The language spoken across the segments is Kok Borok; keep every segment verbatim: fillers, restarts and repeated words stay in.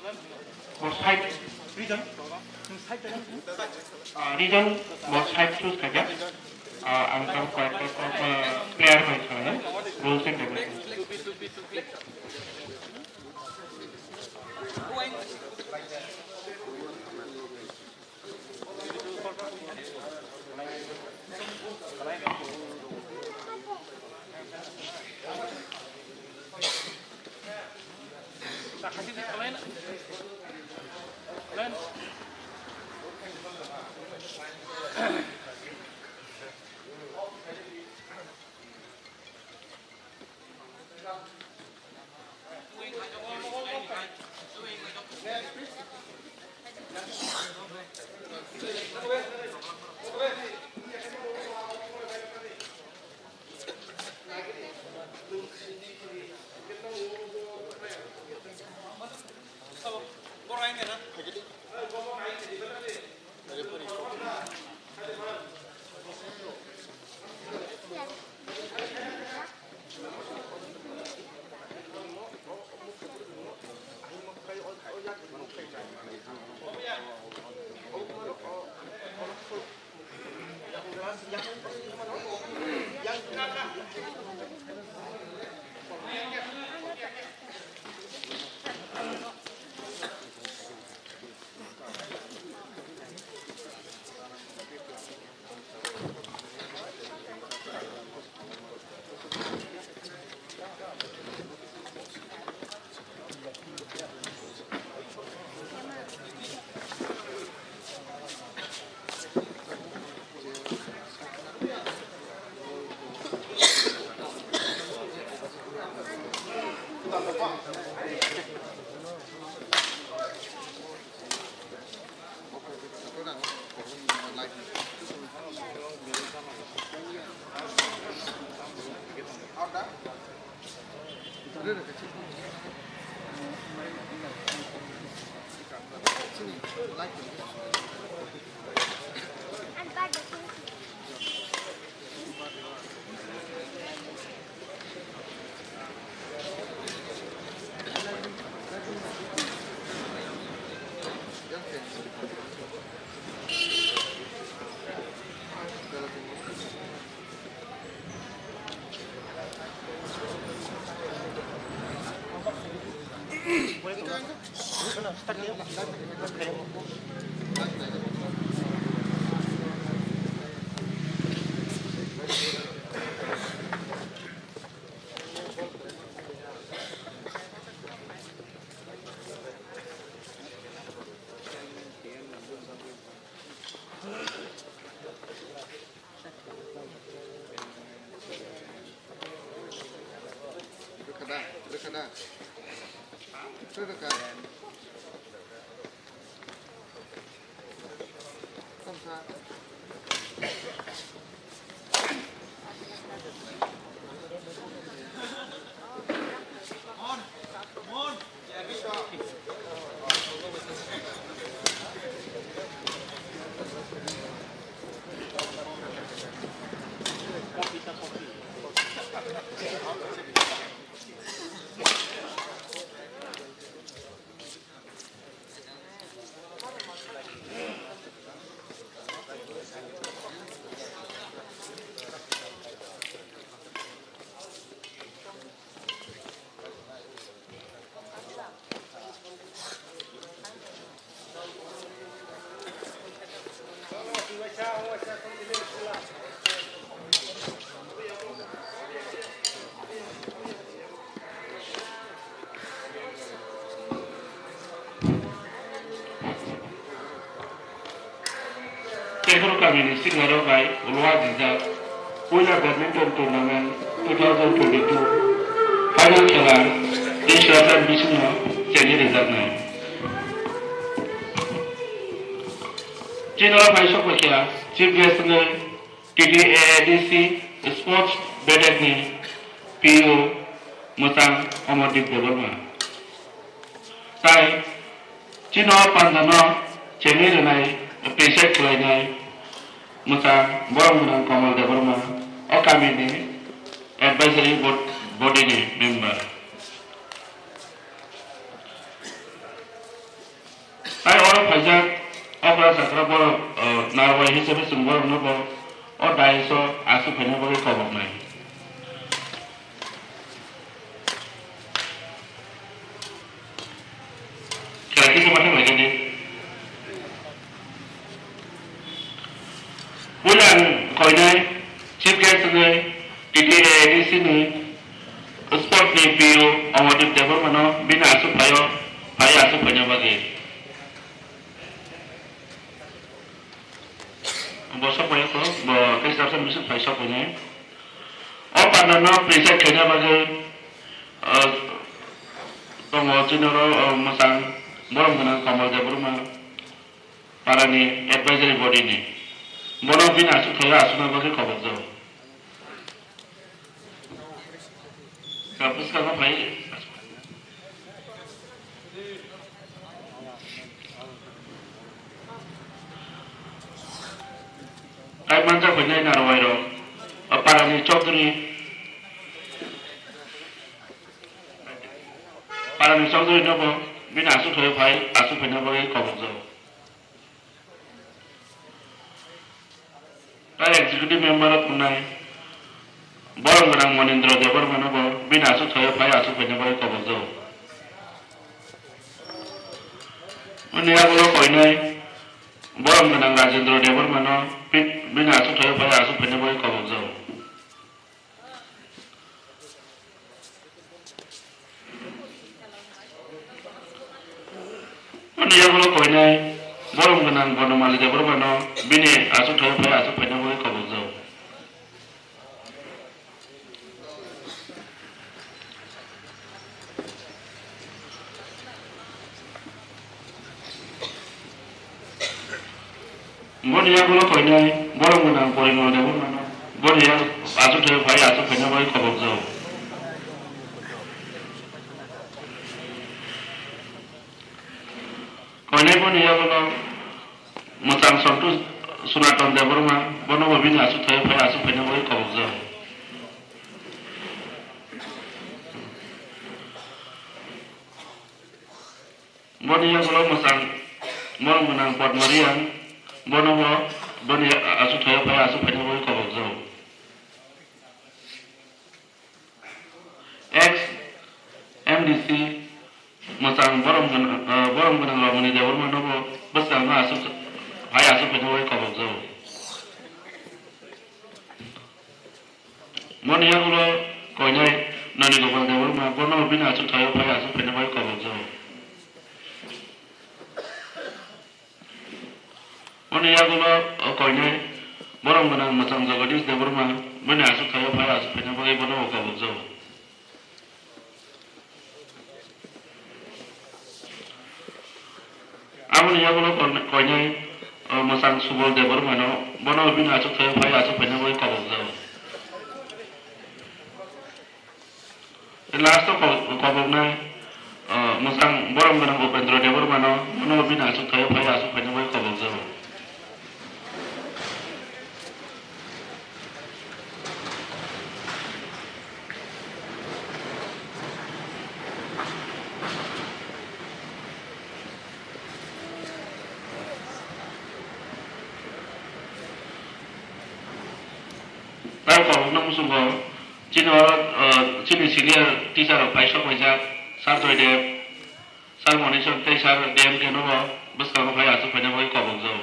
Bo side, ah, region bo side choose khaijak. Ah, ang tamo koyekta, ah, player bai khlainai, rules and regulations. Rwkha da, rwkha da. Rwkha. Tongkha. Tehrong kamini siknaro bai ulwa dijak puila badminton tournament two thousand twenty-two final khela tei swrapjak bisingno chengwi rijak nai. Chini oro phai sok paikha chief guest wngwi T T A A D C Sports Bedek ni P O mwchang Amardeep Debbarma. Tai chini o panda no chengwi rwnai, appreciate khlainai mwchang borok gwnang Kamal Debbarma, o kami ni advisory board, body ni member. Phaijak okra chakra borok, o, narwai hisabe chwng borokno bo o dais o aswk phaina bagwi koboknai. Khela kisa ma thang lai khe di. Puila ang koinai chief guest wngwi T T A A D C ni sport ni P O Amadip Debbarma no bini aswk phaio, phaio aswk phaina bagwi. Bo sok bai kho, bo khe chapsa misuk phai sok bai nai. O panda no present khaina bagwi, ah, tongo chini oro, ah, mwchang borom gwnang Kamal Debbarma, parani advisory body ni. Bono bini aswk thaio aswkna bagwi kobok jago. Ka bwskango phai. Kai manjak bai nai narwai rok. O parani chokdri. Parani chokdri no bo bini aswk thai phai, aswk phaina bagwi kobok jago. Tai executive member o tongnai borom gwnang Monindra Debbarma no bo bini aswk thaio phai aswk phaina bagwi kobok jago. Bini yagulo koinai borom gwnang Rajendra Debbarma no bi-, bini aswk thaio phai aswk phaina bagwi kobok jago. Ani yagulo koinai borom gwnang Bonomali Debbarma no bini aswk thaio phai aswk phaina bagwi kobok jago. Boni yagulo koinai borom gwnang Porimol Debbarma no boni yak aswk thaio phai aswk phaina bagwi kobok jago. Koinai boni yagulo mwchang Sontu Sunaton Debbarma bono bo bini aswk thaio phai aswk phaina bagwi kobok jago. Boni yagulo mwchang borom gwnang Padma Reang, bono bo boni aswk thaio phai aswk phaina bagwi kobok jago. Ex M D C mwchang borom gwnang, ah, borom gwnang Ramani Debbarma no bo bwskango aswk phai aswk phaina bagwi kobok jago. Boni yagulo koinai Nani Gopal Debbarma, bono bini aswk thaio phai aswk phaina bagwi kobok jago. Boni yagulo koinai borom gwnang mwchang Jagadish Debbarma, bini aswk thaio phai aswk phaina bagwi bono kobok jago. Aboni yagulo kon-, koinai, o, mwchang Subal Debbarma no, bono bini aswk thaio phai aswk phaina bagwi kobok jago. Last o ko-, koboknai, o, mwchang borom gwnang Upendra Debbarma no, bono bini aswk thaio phai aswk phaina bagwi kobok jago. Tei kobokna muchungo chini oro, ah, chini senior teacher rok pai sok paijak, Sir Joydev, Sir Monishan tei Sir D M K no bo bwskango phai aswk phaina bagwi kobokjago.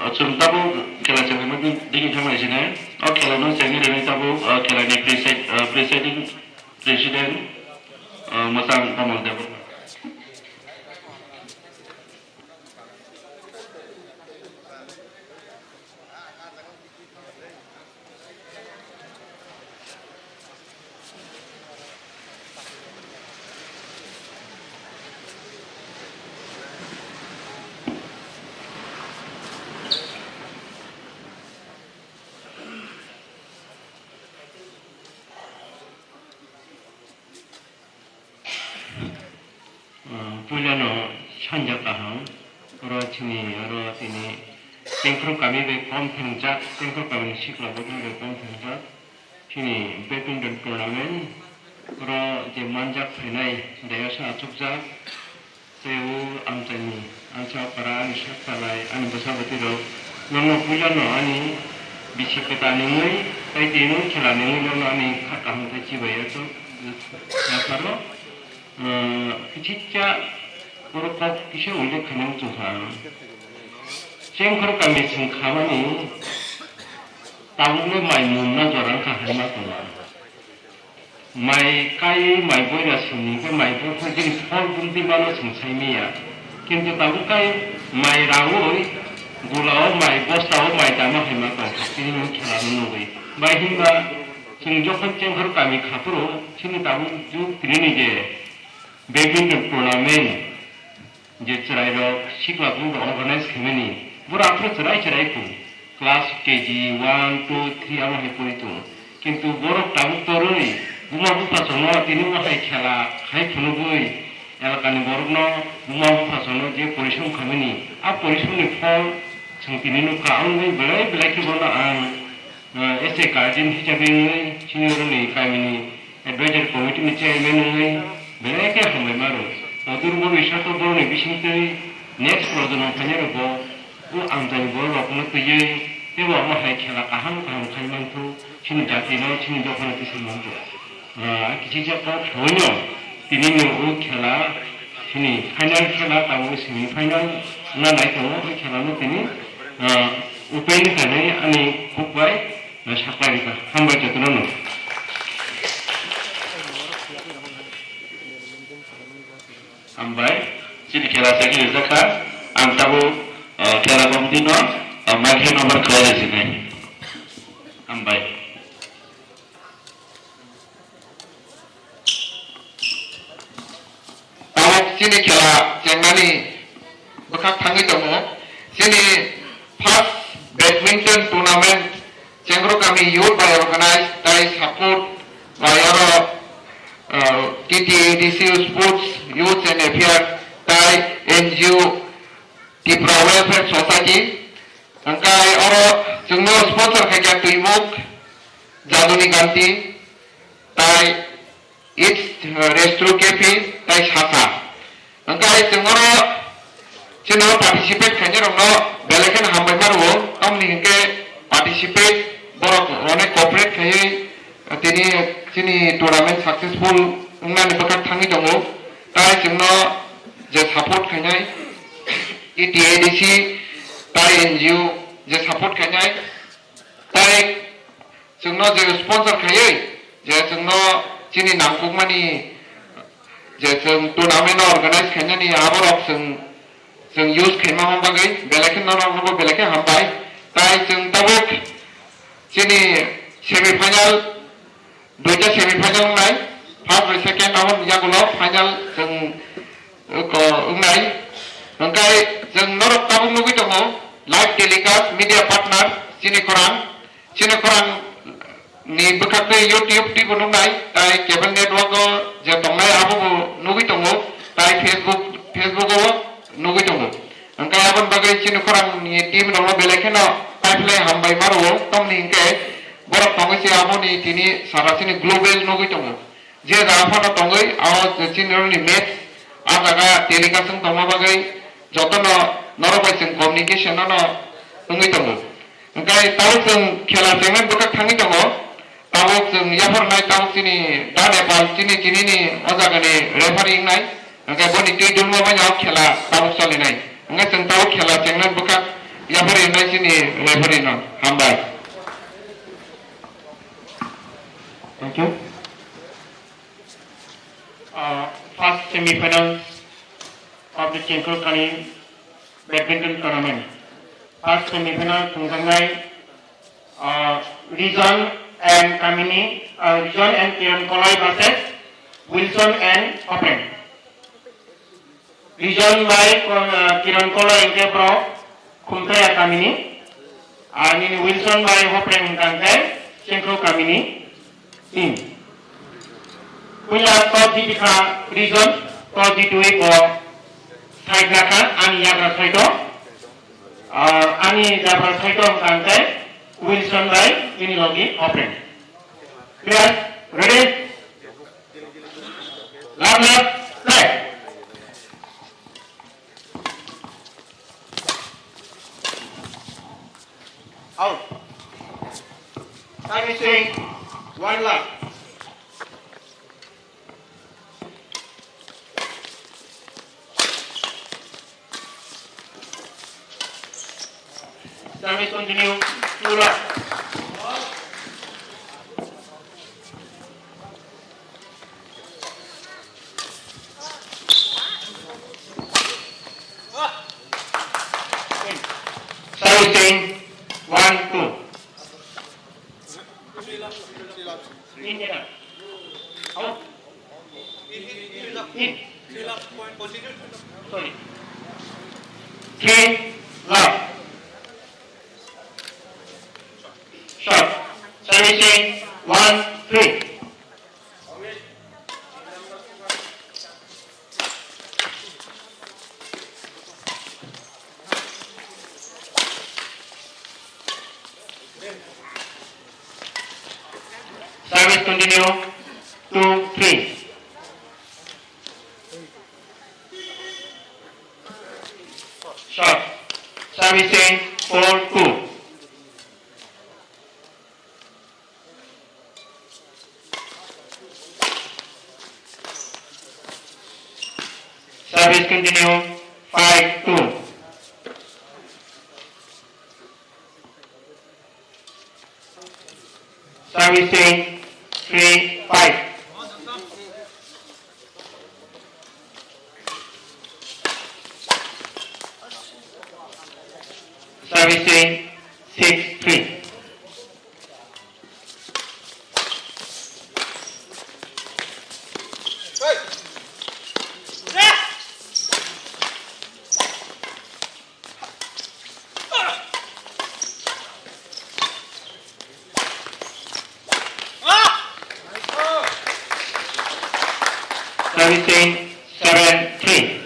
Chwng tabuk khela chengnaima digi thanglai sinai. O khela no chengwi rwnai tabuk, o khela ni preside-, o presiding president, o mwchang Komol Debbarma. Ah, puilano sanja kaham, oro chini, oro tini Tengphru kami bai kom thangjak, Tengphru kami ni sikla bo bai kom thangjak. Chini badminton tournament, oro je manjak phainai, dayasa achukjak, tei o amchaini, ansa para, ani sak salai, ani bwsa bwtwi rok, nono puilano ani bisi kwtal nungwi, tei tini khela nungwi nono ani kha kaham khe chibai ya, so, ya pharo. Ah, kichikcha borok kok kisa ulduk khainai chwng kha. Chengkhor kami chwng khamani tabukle mai mumna jora wngkha hai ma tongma. Mai kai mai boira sini khe mai bokhok bini phol bumtwi mano chwng sai manya. Kintu tabuk kai mai raui gulao mai bostao mai tama hai ma tongkha tini khela no nugwi. Bai hinba chwng jokhon Chengkhor kami khaphuru chini tabuk jug tini ni je badminton tournament je chwrairok sikla bumrok organize khaimani, borok aphuru chwrai chwrai kung, class K G one, two, three amo hai pori tongo. Kintu borok tabuk torwi buma bupha chwngno tini o hai khela khai phunugwi elakani borokno buma bupha chwngno je porishrom khaimani, a porishrom ni phol chwng tini nukha. Ang bai belai belai khe bono ang, ah, as a guardian hisabe wngwi senior ni kamini advisory committee ni chairman wngwi belai khe hambai mano. Odur bo bisa to boroni bisingtwi next projonom phainai rokbo o amchaini borok rokno twiwi teibo omo hai khela kaham kaham khai manthu chini jati no chini dophano tisai manthu. Ah, kichiksa kok saui no tini ni o khela chini final khela tamo semi final na nai tongo o khela no tini, ah, upai ni khanai ani kuk bai na saklai rikha. Hambai jotono no. Hambai. Chini khela chagwi rijak kha. Ang tabuk, ah, khela committee no, ah, microphone number khlai rw sinai. Hambai. Tabuk chini khela chengnani bwkhak thangwi tongo. Chini first badminton tournament Chengro kami youth bai organize tai support bai oro, uh, T T A D C Sports Youth and Affair tai N G O Tipra Welfare Society. Hwnkhe oro chwngno sponsor khaikha Twimuk, Jaduni Ganti tai It's, uh, Restro Cafe tai Sasa. Hwnkhe chwng oro chini participate khainai rokno belai kheno hambai ma rwo, tamni hwnkhe participate borok onek cooperate khaiwi tini chini tournament successful wngnani bwkhak thangwi tongo. Tai chwngno je support khainai E T A D C tai N G O je support khainai tai chwngno je sponsor khaiwi je chwngno chini nangkukmani je chwng tournament organize khainani aborok chwng, chwng use khaima bagwi belai khe norokno bo belai khe hambai. Tai chwng tabuk chini semi final, duita semi final wngnai, first bai second, aboni yagulo final chwng ko wngnai. Hwnkhe chwng norok tabuk nugwi tongo live telecast media partner chini khorang. Chini khorang ni bwkhak tei YouTube twi bo nuknai, tai cable network o je tongnai abo bo nugwi tongo, tai Facebook, Facebook o bo nugwi tongo. Hwnkhe aboni bagwi chini khorang ni team rokno belai kheno tai phlai hambai ma rwo, tamni hwnkhe borok tongwi se aboni tini sara chini global nugwi tongo. Je jaga phano tongwi, o je chini rokni match, a jaga telecast wng tongma bagwi jotono norok bai chwng communication no wngwi tongo. Hwnkhe tabuk chwng khela chengnani bwkhak thangwi tongo, tabuk chwng yapharnai tabuk chini Da Nepal chini, chinini o jagani referee wngnai, hwnkhe boni twi dulma bai no khela tabuk cholinai. Hwnkhe chwng tabuk khela chengnani bwkhak Yapharwi wngnai chini referee no. Hambai. Thank you. Uh, first semi-final of the Chengkol Kami badminton tournament. First semi-final thwngjaknai, uh, Region and Kamini, uh, Region and Kiran Kolai versus Wilson and Hopeng. Region bai, uh, Kiran Kolai hwnkhe borok Khumthaya Kamini, ar nini Wilson bai Hopeng hwnkha hwnkhe Chengkol Kamini. Hmm. Puila toss jiti kha Region, toss jitwi bo side lakha ani yagra side o. Ah, ani yagra side o hwnkha hwnkhe Wilson bai bini logi Hopeng. Players ready? Love, love, play. Out. Time is saying one lakh. Service continue, two lakh. Service change, one, two. In, in. Out. In. Sorry. Three, love. Shot. Servicing, one, three. Service continue, two, three. Shot. Servicing, four, two. Service continue, five two. Servicing, three five. Servicing, six three. Servicing, seven three.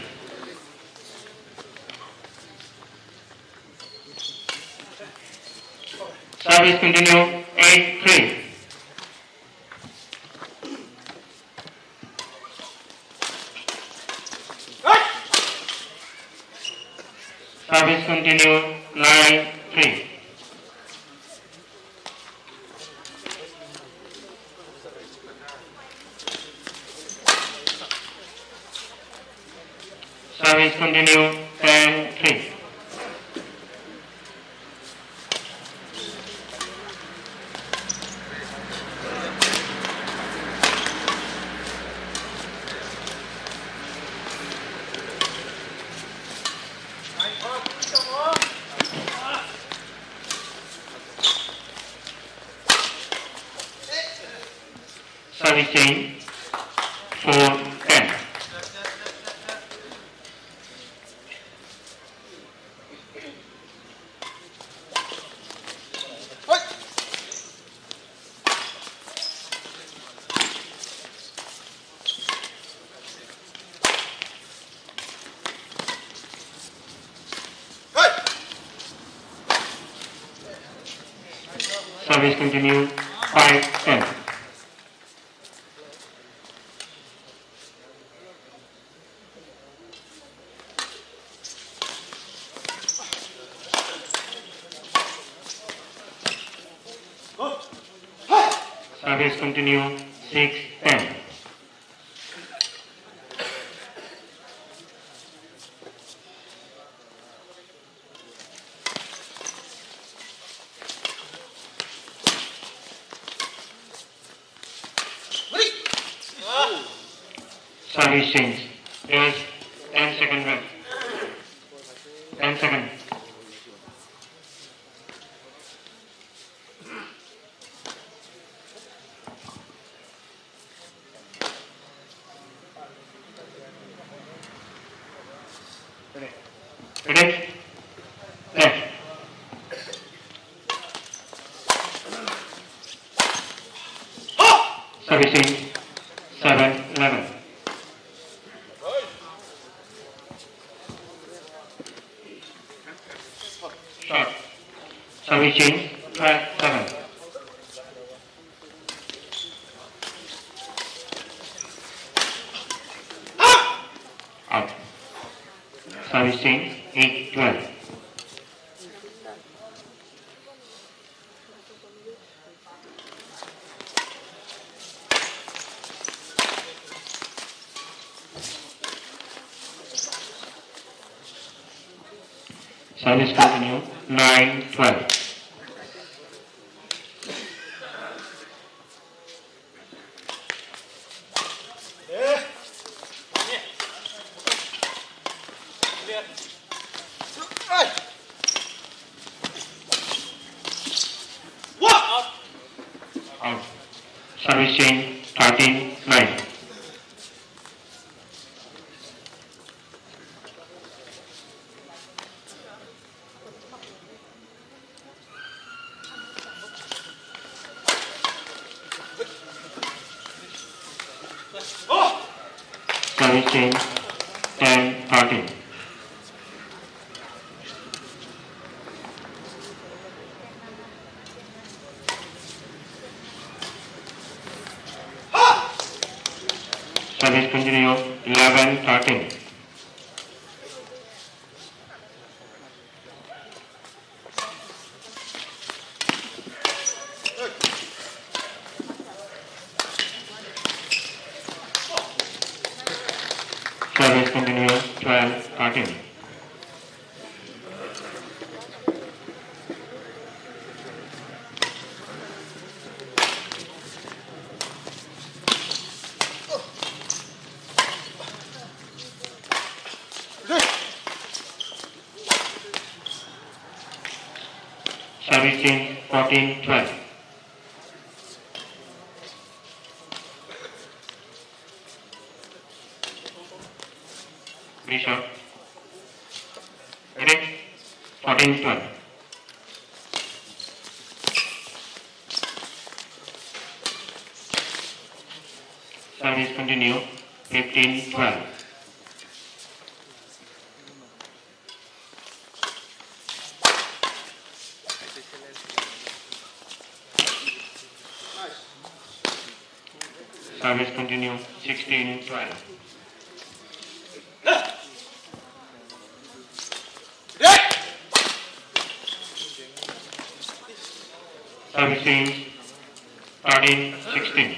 Service continue, eight three. Service continue, nine three. Service continue, ten three. Servicing, four ten. Service continue, five ten. Service continue, six ten. Service change. Just ten second rest. Ten second. Ready? Play. Servicing seven eleven. Shot. Servicing twelve seven. Out. Servicing eight twelve. Service continue, nine twelve. Out. Servicing thirteen nine. Servicing ten thirteen. Service continue, eleven thirteen. Service continue, twelve thirteen. Servicing fourteen twelve. Bishop. Ready? Fourteen twelve. Service continue. Fifteen twelve. Service continue, sixteen twelve. Servicing, thirteen sixteen.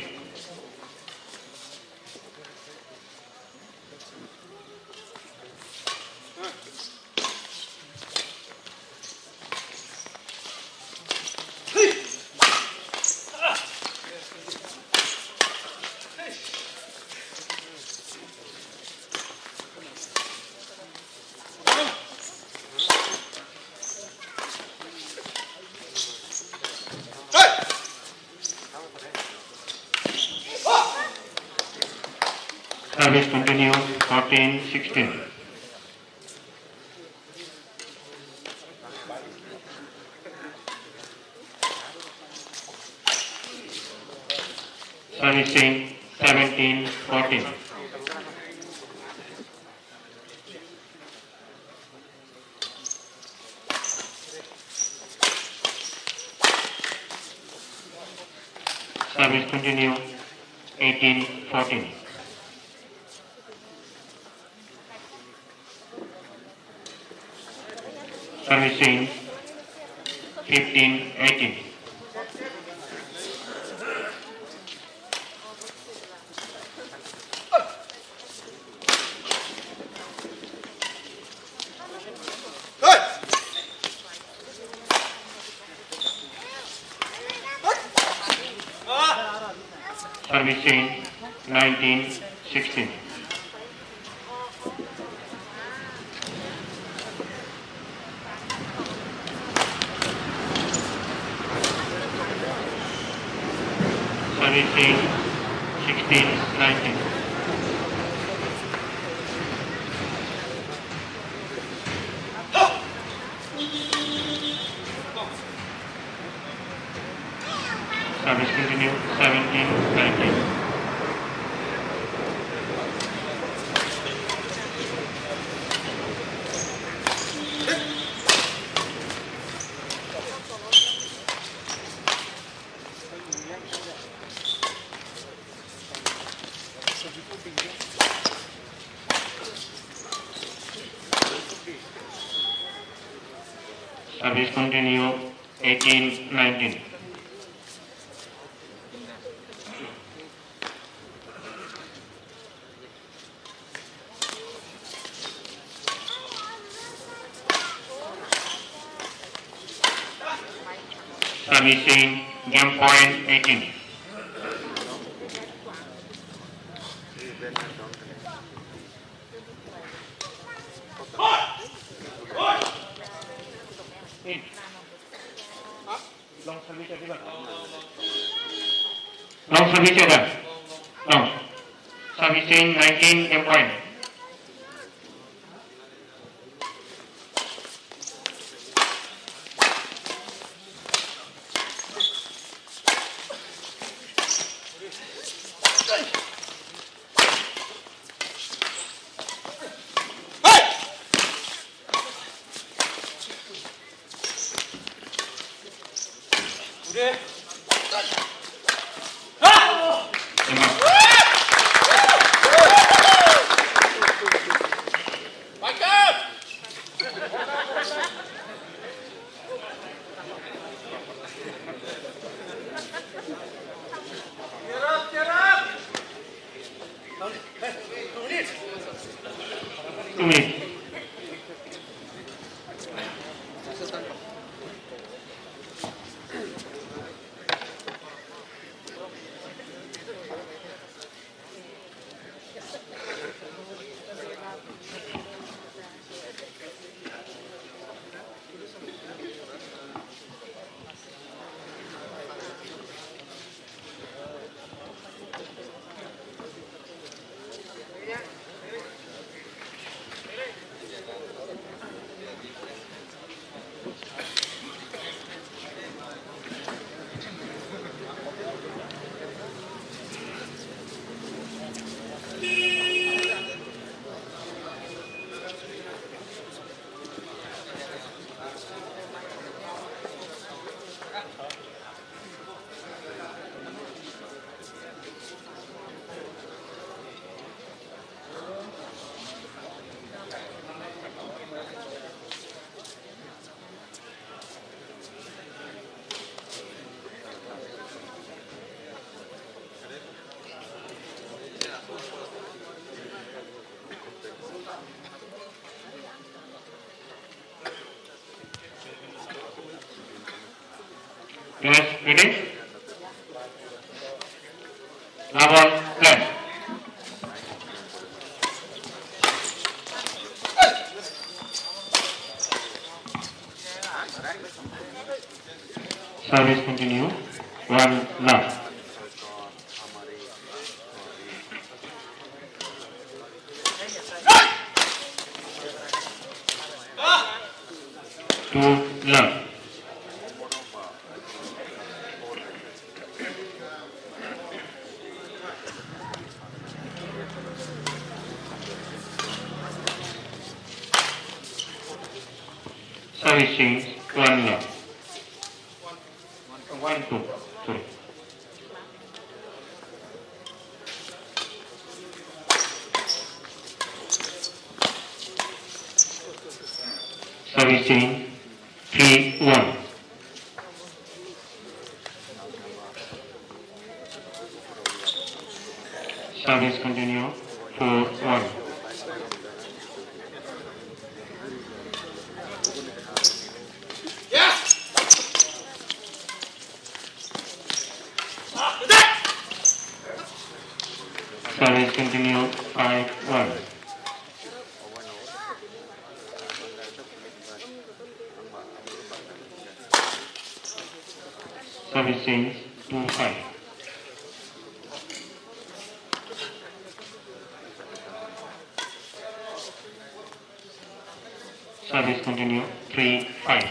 Service continue, fourteen sixteen. Servicing seventeen fourteen. Service continue, eighteen fourteen. Servicing fifteen eighteen. Servicing nineteen sixteen. Team nineteen. Service continue, seventeen nineteen. Service continue, eighteen nineteen. Servicing, game point, eighteen. Long service ada. Long. Servicing nineteen game point. Two minutes. Class ready? Level play. Service continue. One love. Two love. Servicing one love. One, two, sorry. Servicing three one. Service continue four one. Service continue five one. Servicing two five. Service continue, three five.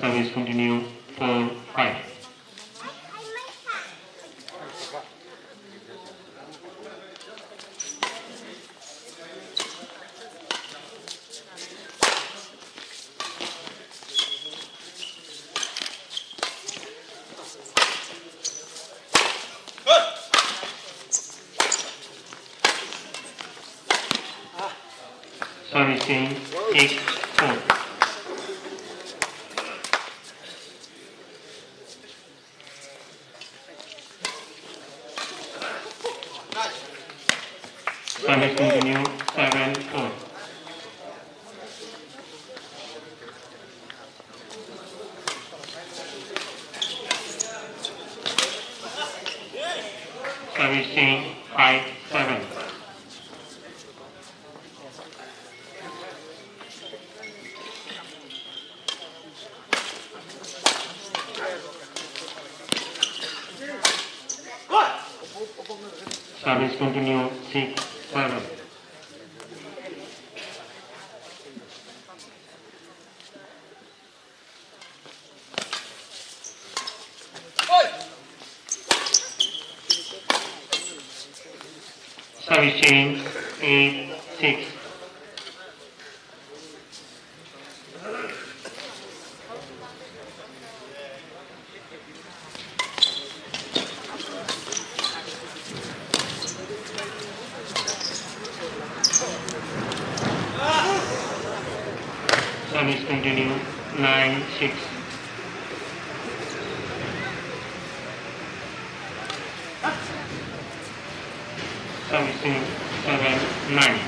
Service continue, four five. Service change, six four. Service continue, seven four. Service change, five seven. Service continue, six seven. Service change, eight six. Service continue, nine six. Service change, seven nine.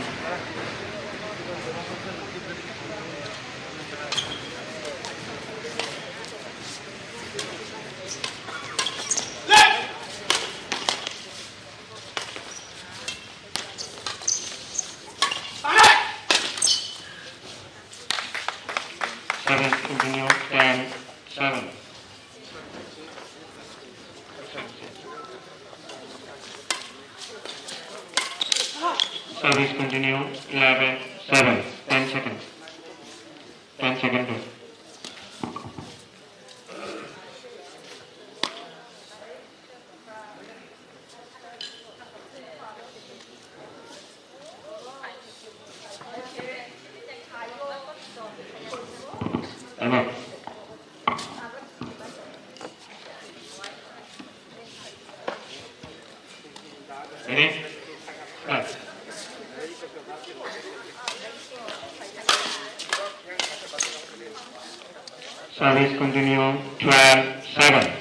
Service continue, ten seven. Service continue, eleven seven. Ten seconds. Ten seconds. Ano. Ready? Start. Service continue, twelve seven.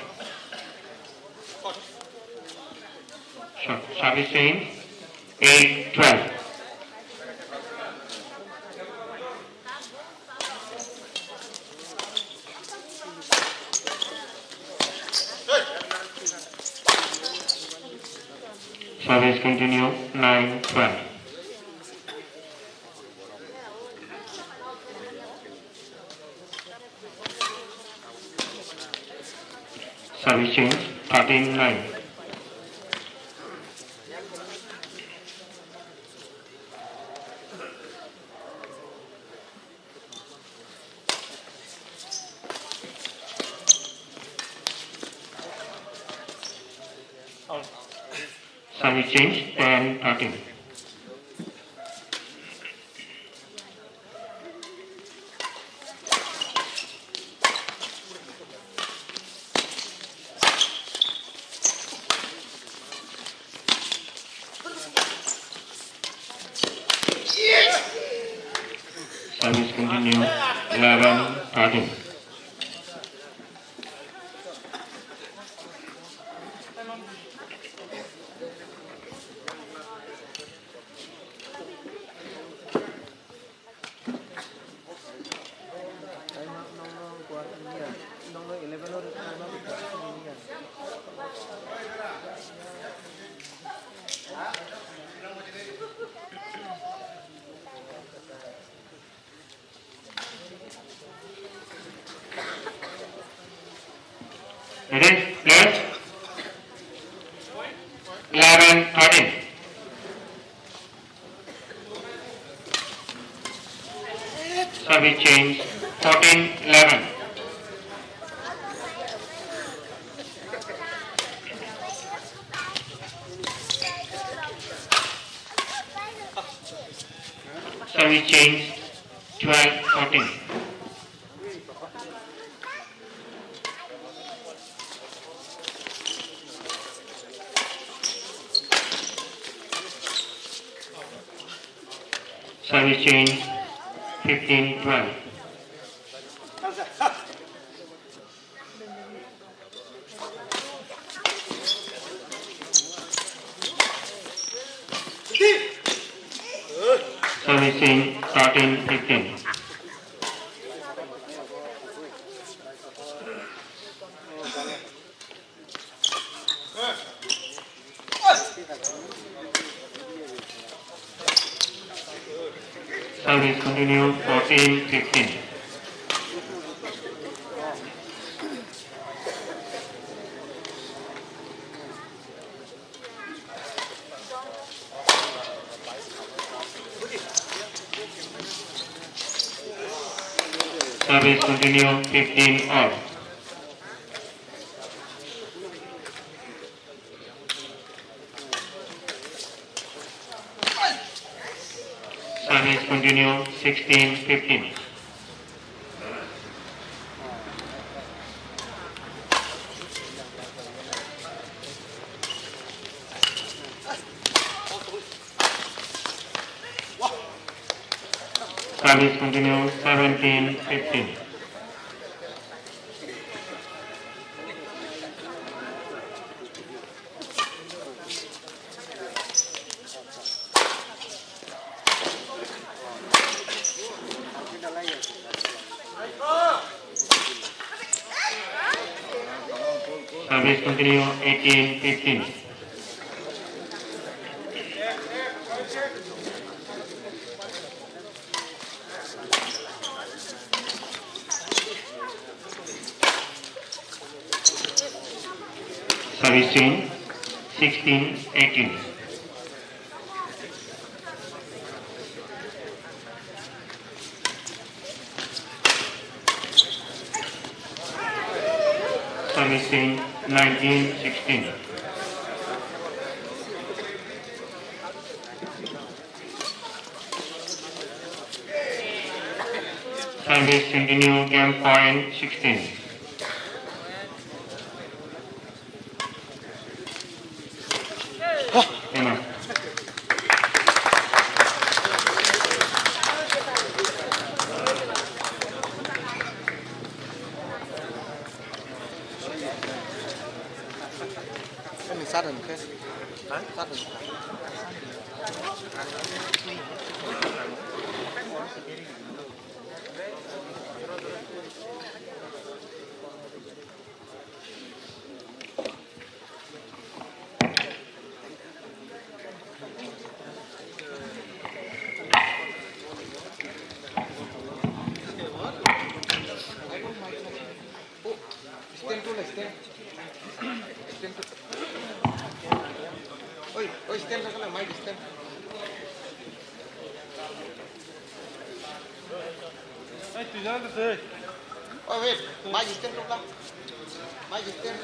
Short service change, eight twelve. Service continue, nine twelve. Service change, thirteen nine. Service change, ten thirteen. Service continue, eleven thirteen. Ready? Left. Eleven thirteen. Service change, fourteen eleven. Service change, twelve fourteen. Service change, fifteen twelve. Service change, thirteen fifteen. Service continue, fourteen fifteen. Service continue, fifteen all. Service continue, sixteen fifteen. Service continue, seventeen fifteen. Service continue, eighteen fifteen. Service change, sixteen eighteen. Service change, nineteen sixteen. Service continue, game point, sixteen. Amen. Ini satu nih, guys. Hah? Satu nih. Stand tu lah, stand. Stand tu. Oi, oi, stand tu lah, mic stand. Oi, wait, mic stand tu lah. Mic stand.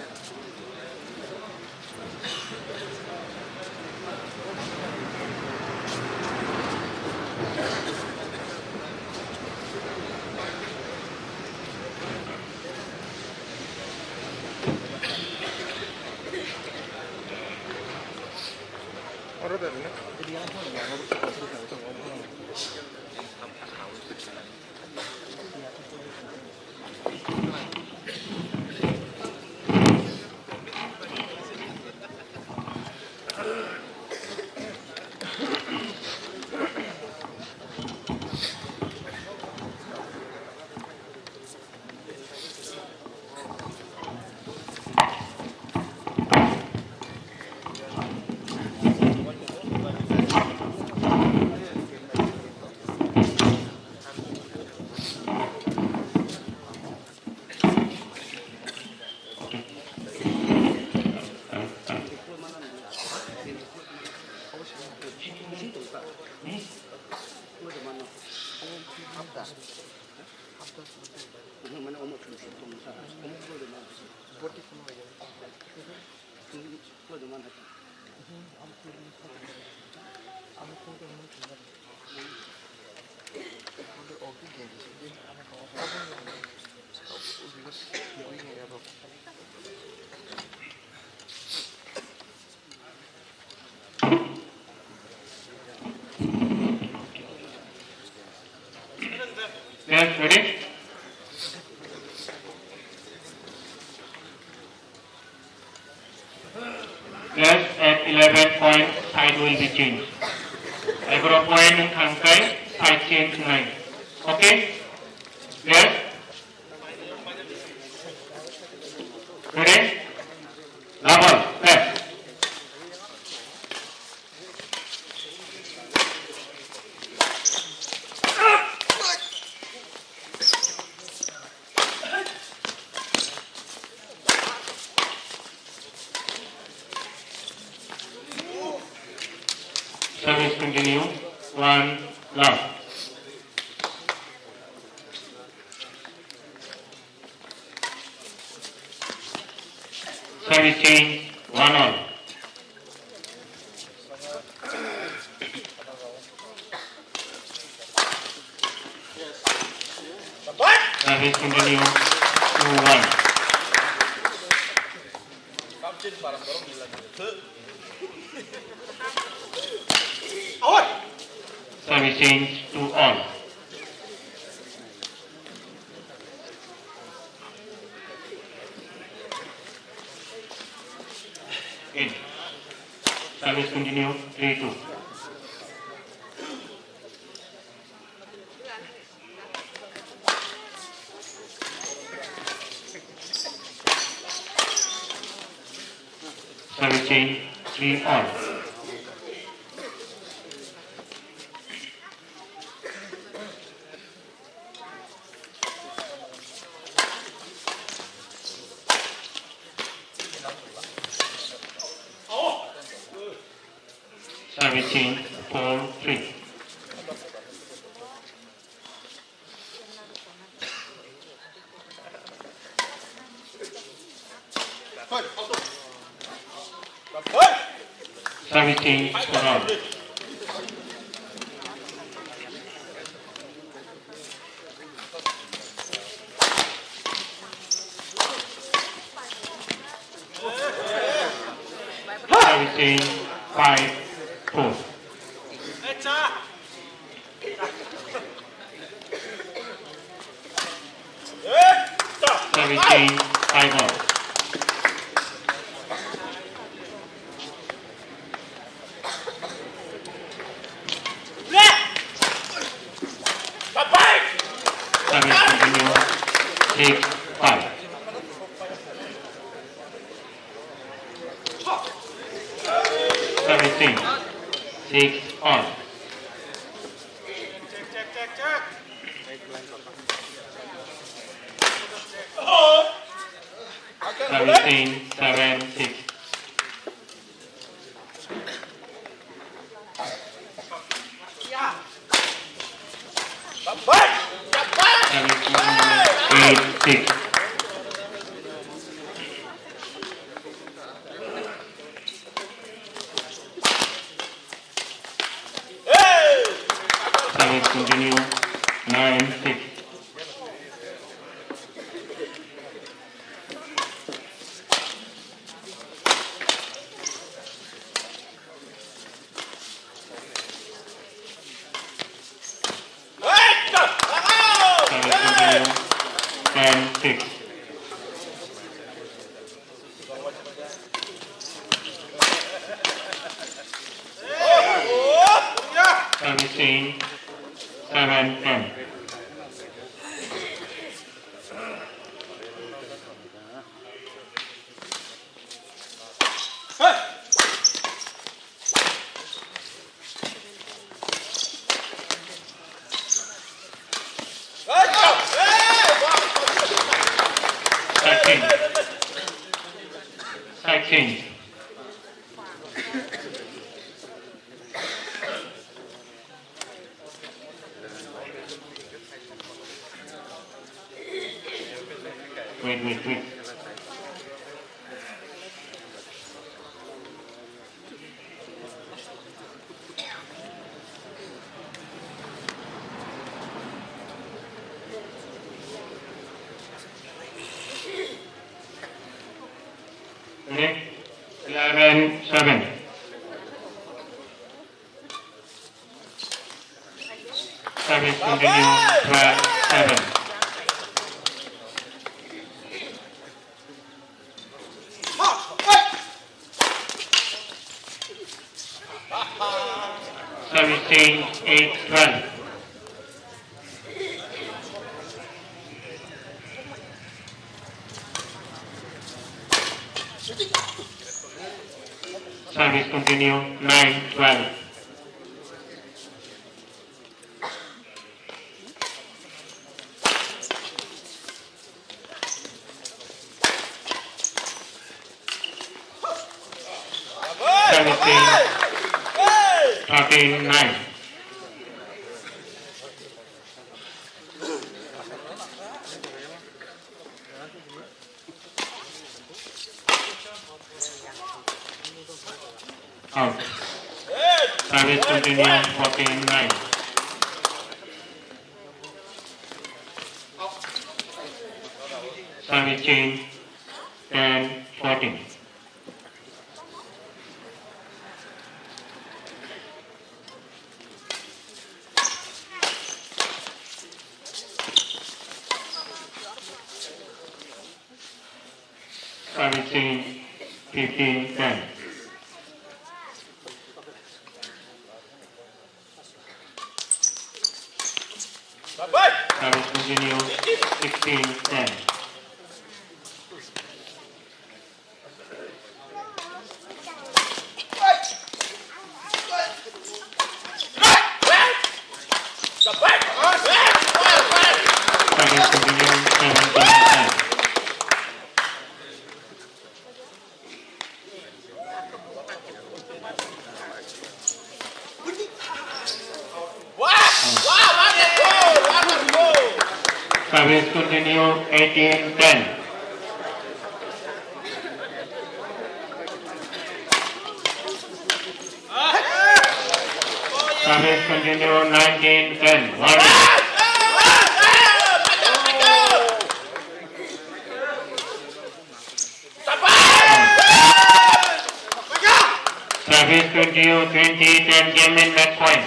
Yes, ready? Yes, at eleven point side will be changed. Egaroh point wng thang khe side change wngnai. Okay? Yes? Ready? Double, left. Service continue. One love. Service change. One all. Service continue. Two one. Service change. Two all. In. Service continue. Three two. Service change. Three all. Service change. Four three. Service change. Four all. Service change. Five four. Service change. Five all. Service continue. Six five. Service change. Six all. Service change. Seven six. Eight six. Service continue. Nine six. Service continue. Ten six. Service change. Seven ten. Side change. Side change. Wait, wait, wait. Ready? Eleven seven. Service continue, twelve seven. Service change, eight twelve. Service continue, nine twelve. Seventeen, thirteen nine. Out. Service continue, fourteen nine. Service change, ten fourteen. Service change, fifteen ten. Service continue, sixteen ten. Service continue, seventeen ten. Service continue, eighteen ten. Service continue, nineteen ten. Warning. Service continue, twenty ten, game in match point.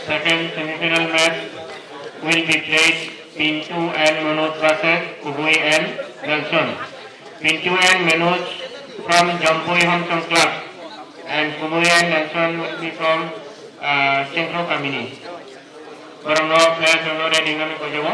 Second semifinal match will be played Pintu and Manoj versus Kubui and Nelson. Pintu and Manoj from Jampui Homsong Club and Kubui and Nelson will be from uh, Chengkro Kamini. Borokno players rokno ready wngmani koijago.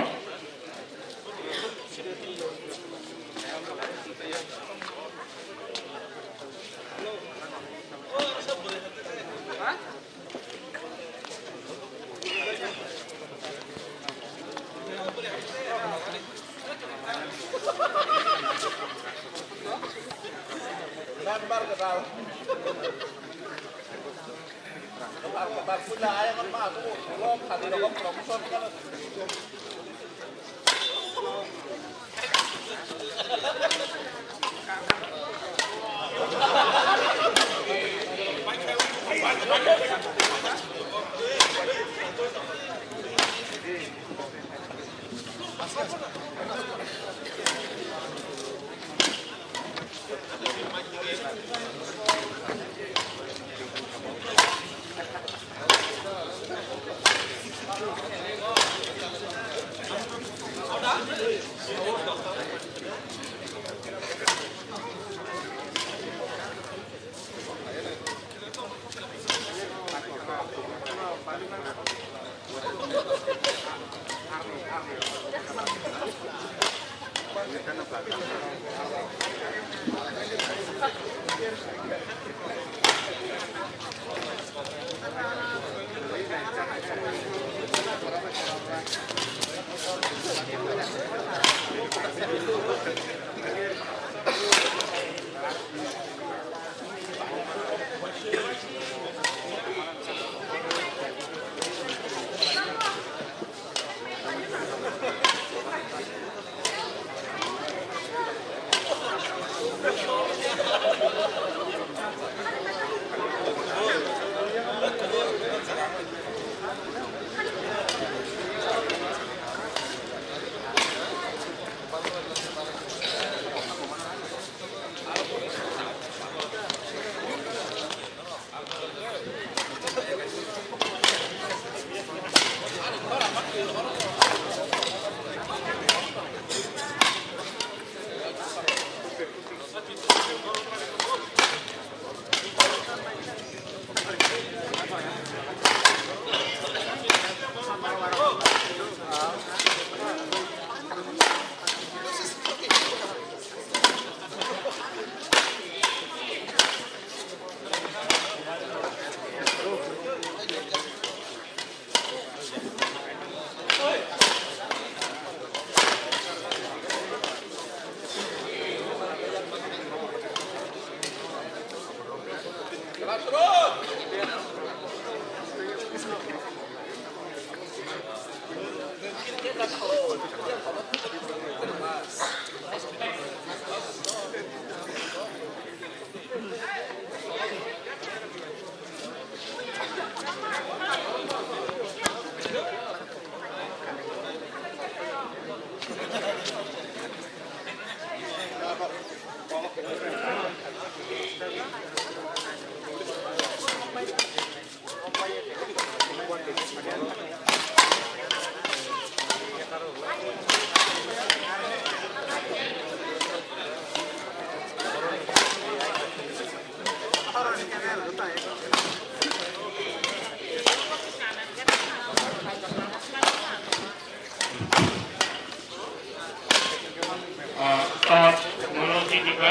Ah, tot mono titipa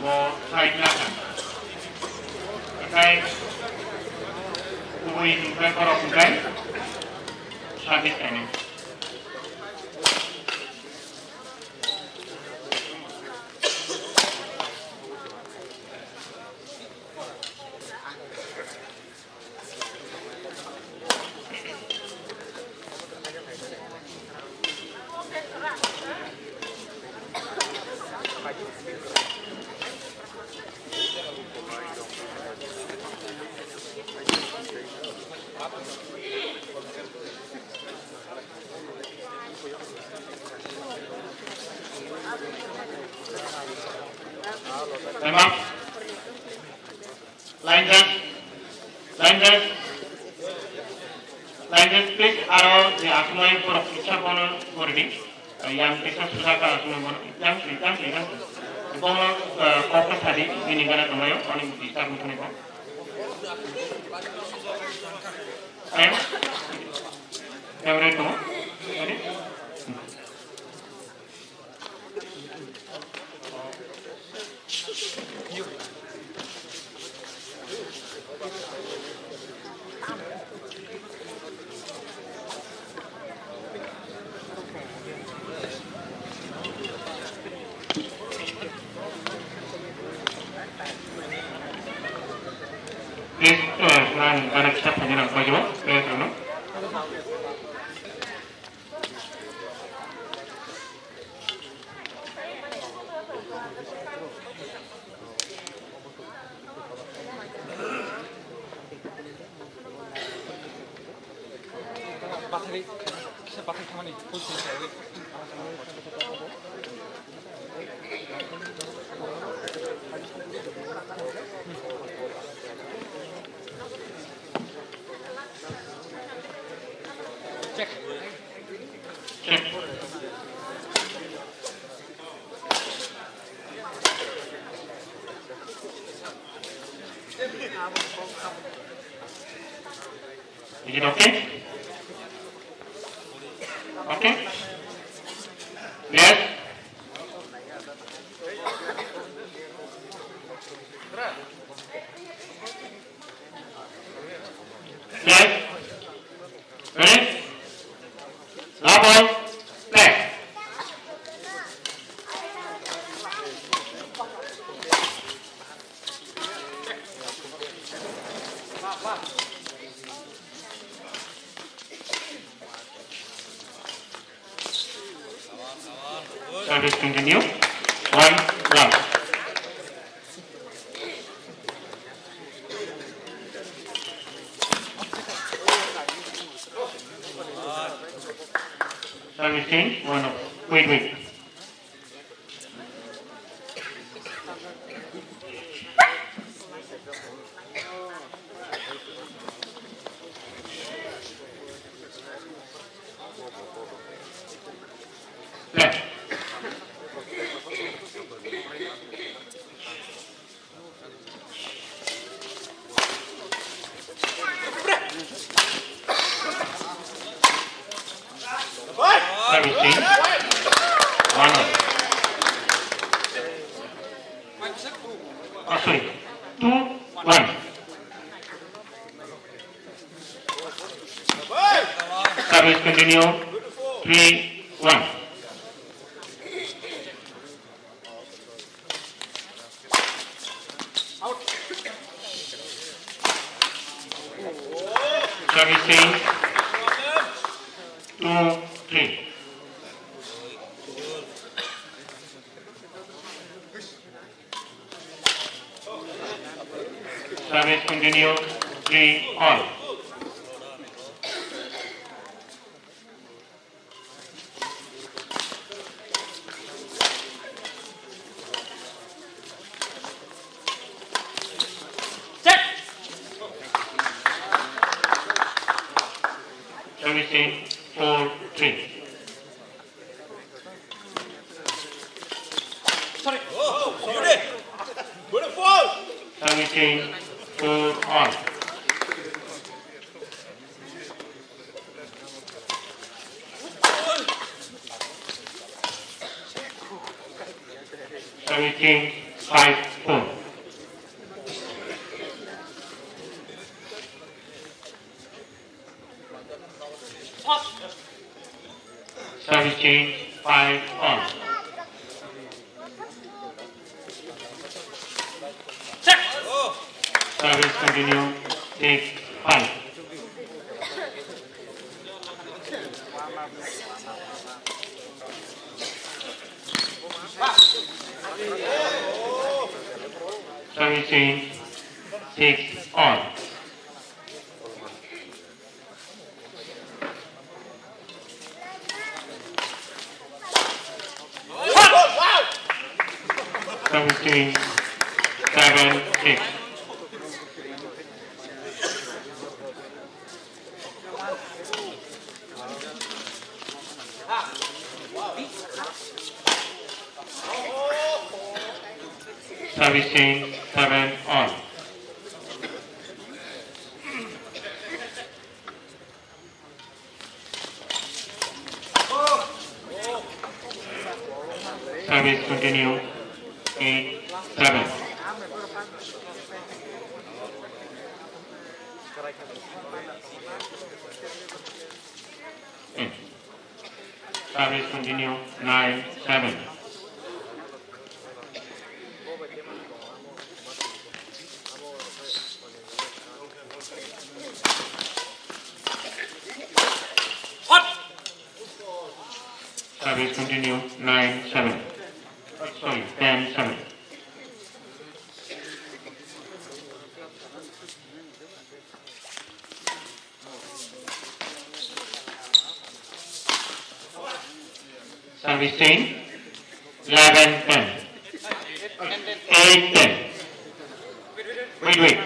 bo side na kha. Akai kubui hingkai borok hingkai sabis kainwi. Time up. Line judge, line judge, line judge, please, aro je aswknai borok kisa bono gori di. Yang kisa susa ka aswknai bono, yang, yang, yang. Bono, eh, kok ka sadi, bini gana tonglayo, oni disturb wngthani bo. Time. Time ready tongo. Ready? Bara kisa phani rang pajo, eh, ano. Bathari, kisa bathari thamani, full change khairwi. Check. Check. Is it okay? Okay? Yes? Yes? Ready? Now ball. Play. Service continue. One love. Service change. One off. Wait, wait. Left. Service change. One off. Oh, sorry. Two one. Service continue. Three one. Service change. Two three. Service continue. Three all. Service change. Four three. Sorry. Service change. Four all. Service change. Five four. Service change. Five all. Service continue. Six five. Service change. Six all. Seventeen, seven, six. Service change, seven all. Service continue, eight seven. Service continue, nine seven. Service continue, nine seven. Sorry, ten seven. Service change, eleven ten. Eight ten. Wait, wait.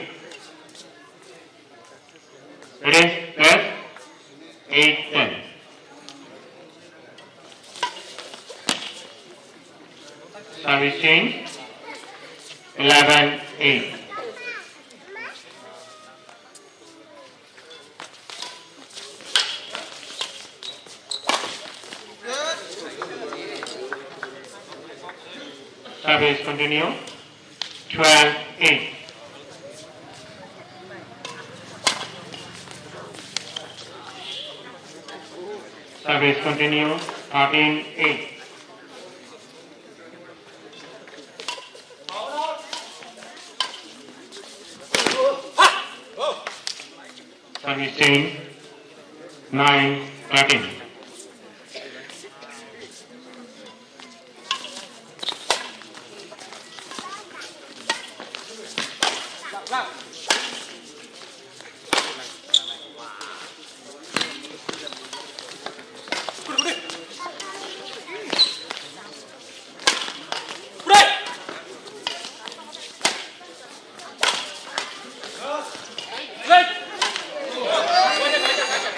Rest, rest. Eight ten. Service change, eleven eight. Service continue, twelve eight. Service continue, thirteen eight. Service change, nine thirteen.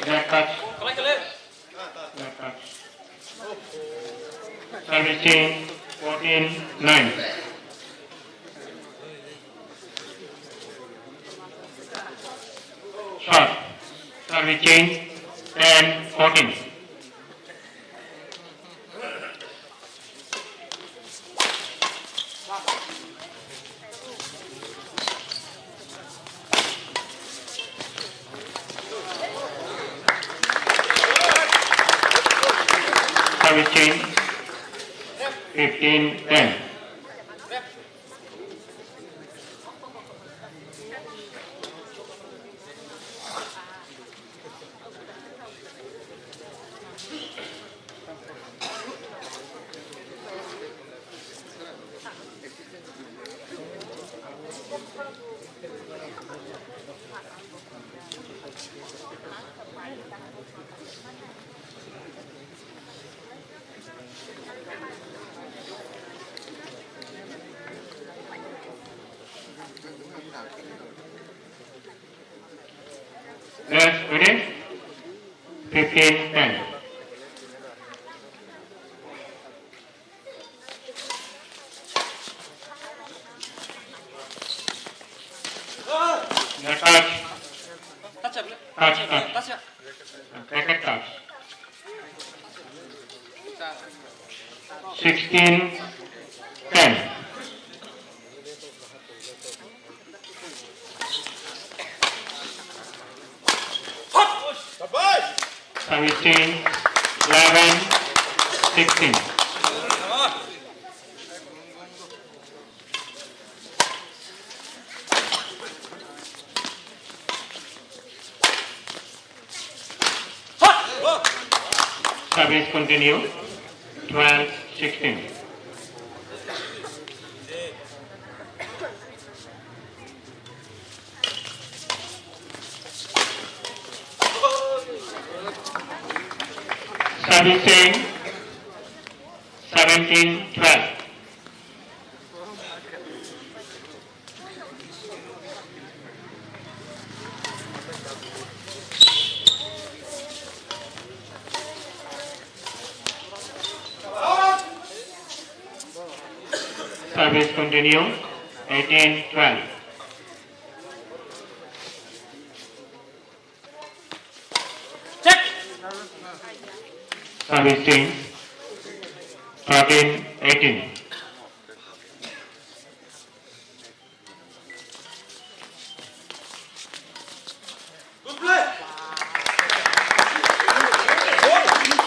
Red card. Red card. Service change, fourteen nine. Shot. Service change, ten fourteen. Service change, fifteen ten. Next, ready? Fifteen ten. Touch. Touch, touch. Touch. Sixteen ten. Seventeen eleven, sixteen. Service continue, twelve sixteen. Servicing, seventeen twelve. Service continue, eighteen twelve. Service change, thirteen eighteen.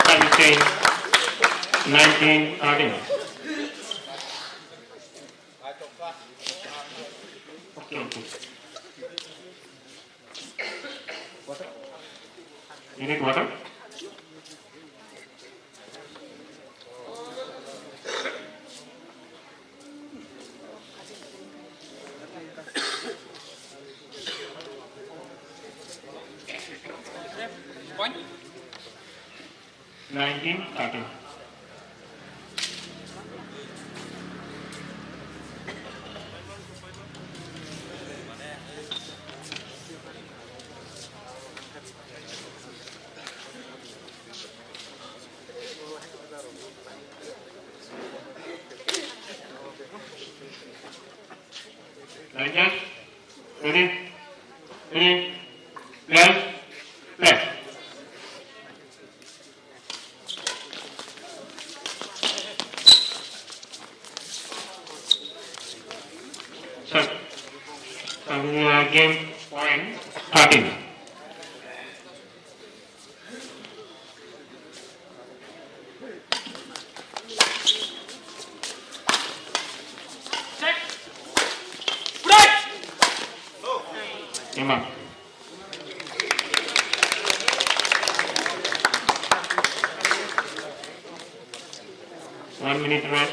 Service change, nineteen thirteen. Okay, okay. You need water? Team thirteen. Rangers, ready, ready, play, play. Sir, uh, game point thirteen. Imam. One minute rest.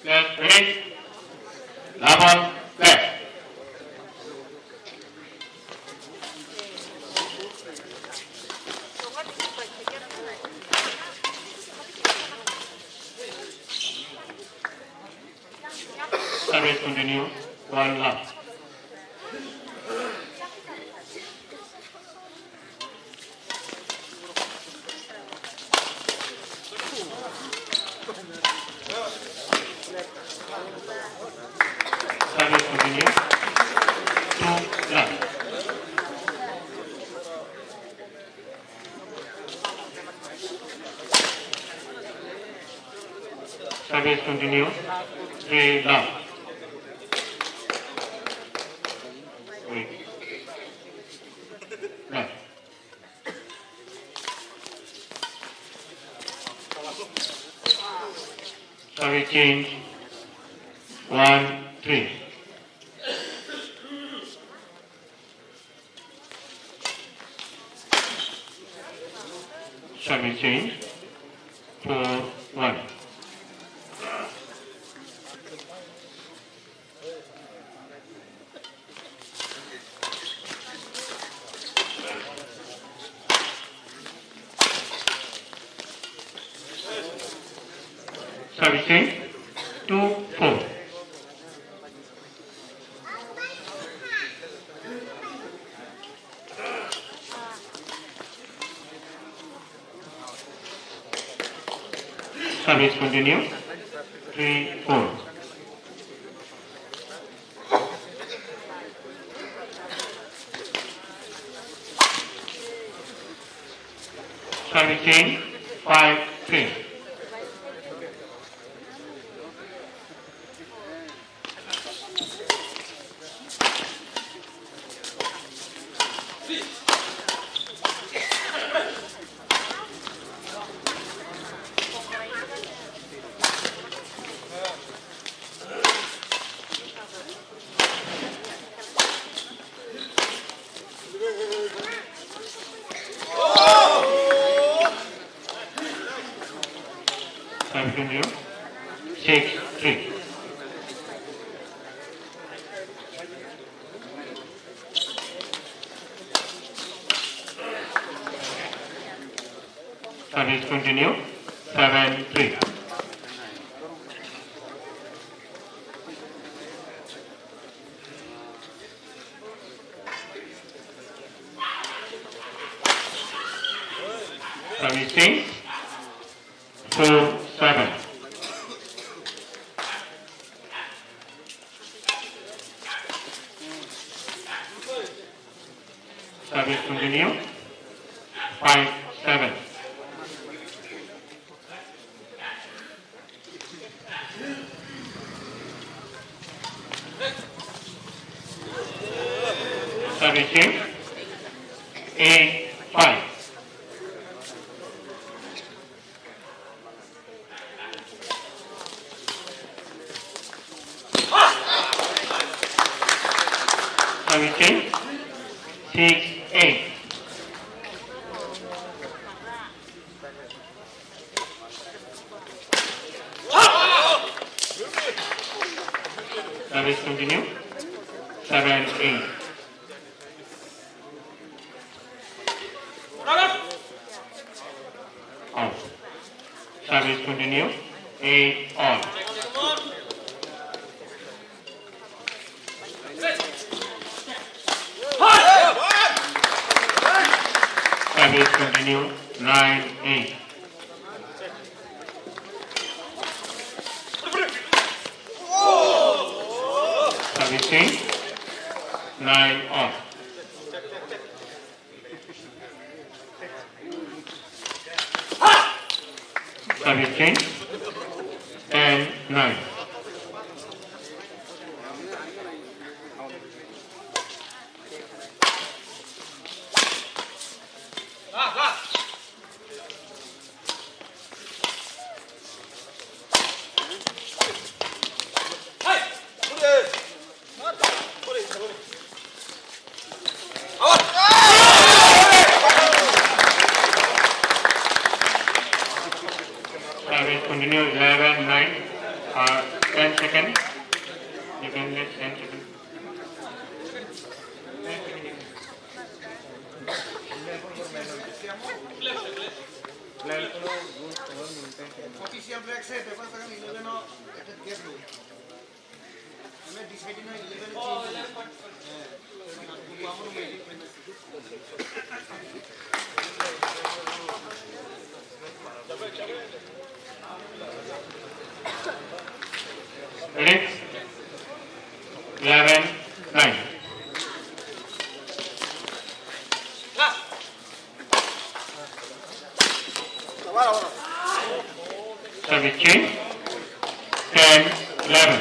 Left, ready. Double, left. Service continue. One love. Service continue. Two love. Service continue. Three love. Wait. Love. Service change. One, three. Service change. Four, one. Service change. Two, four. Service continue. Three, four. Service change. Five, three. Continue. Six, three. Service continue. Seven, three. Service change. Four, seven. Service continue. Five seven. Service change. Eight five. Service change. Six eight. Service continue. Seven eight. All. Service continue. Eight all. Service continue. Nine eight. Service change. Nine all. Service change. Ten nine. Service continue, eleven nine, uh, ten second. You can get ten second. Official break se, paper takan eleven o, at the gate lo. Ready? Eleven nine. Service change. Ten eleven.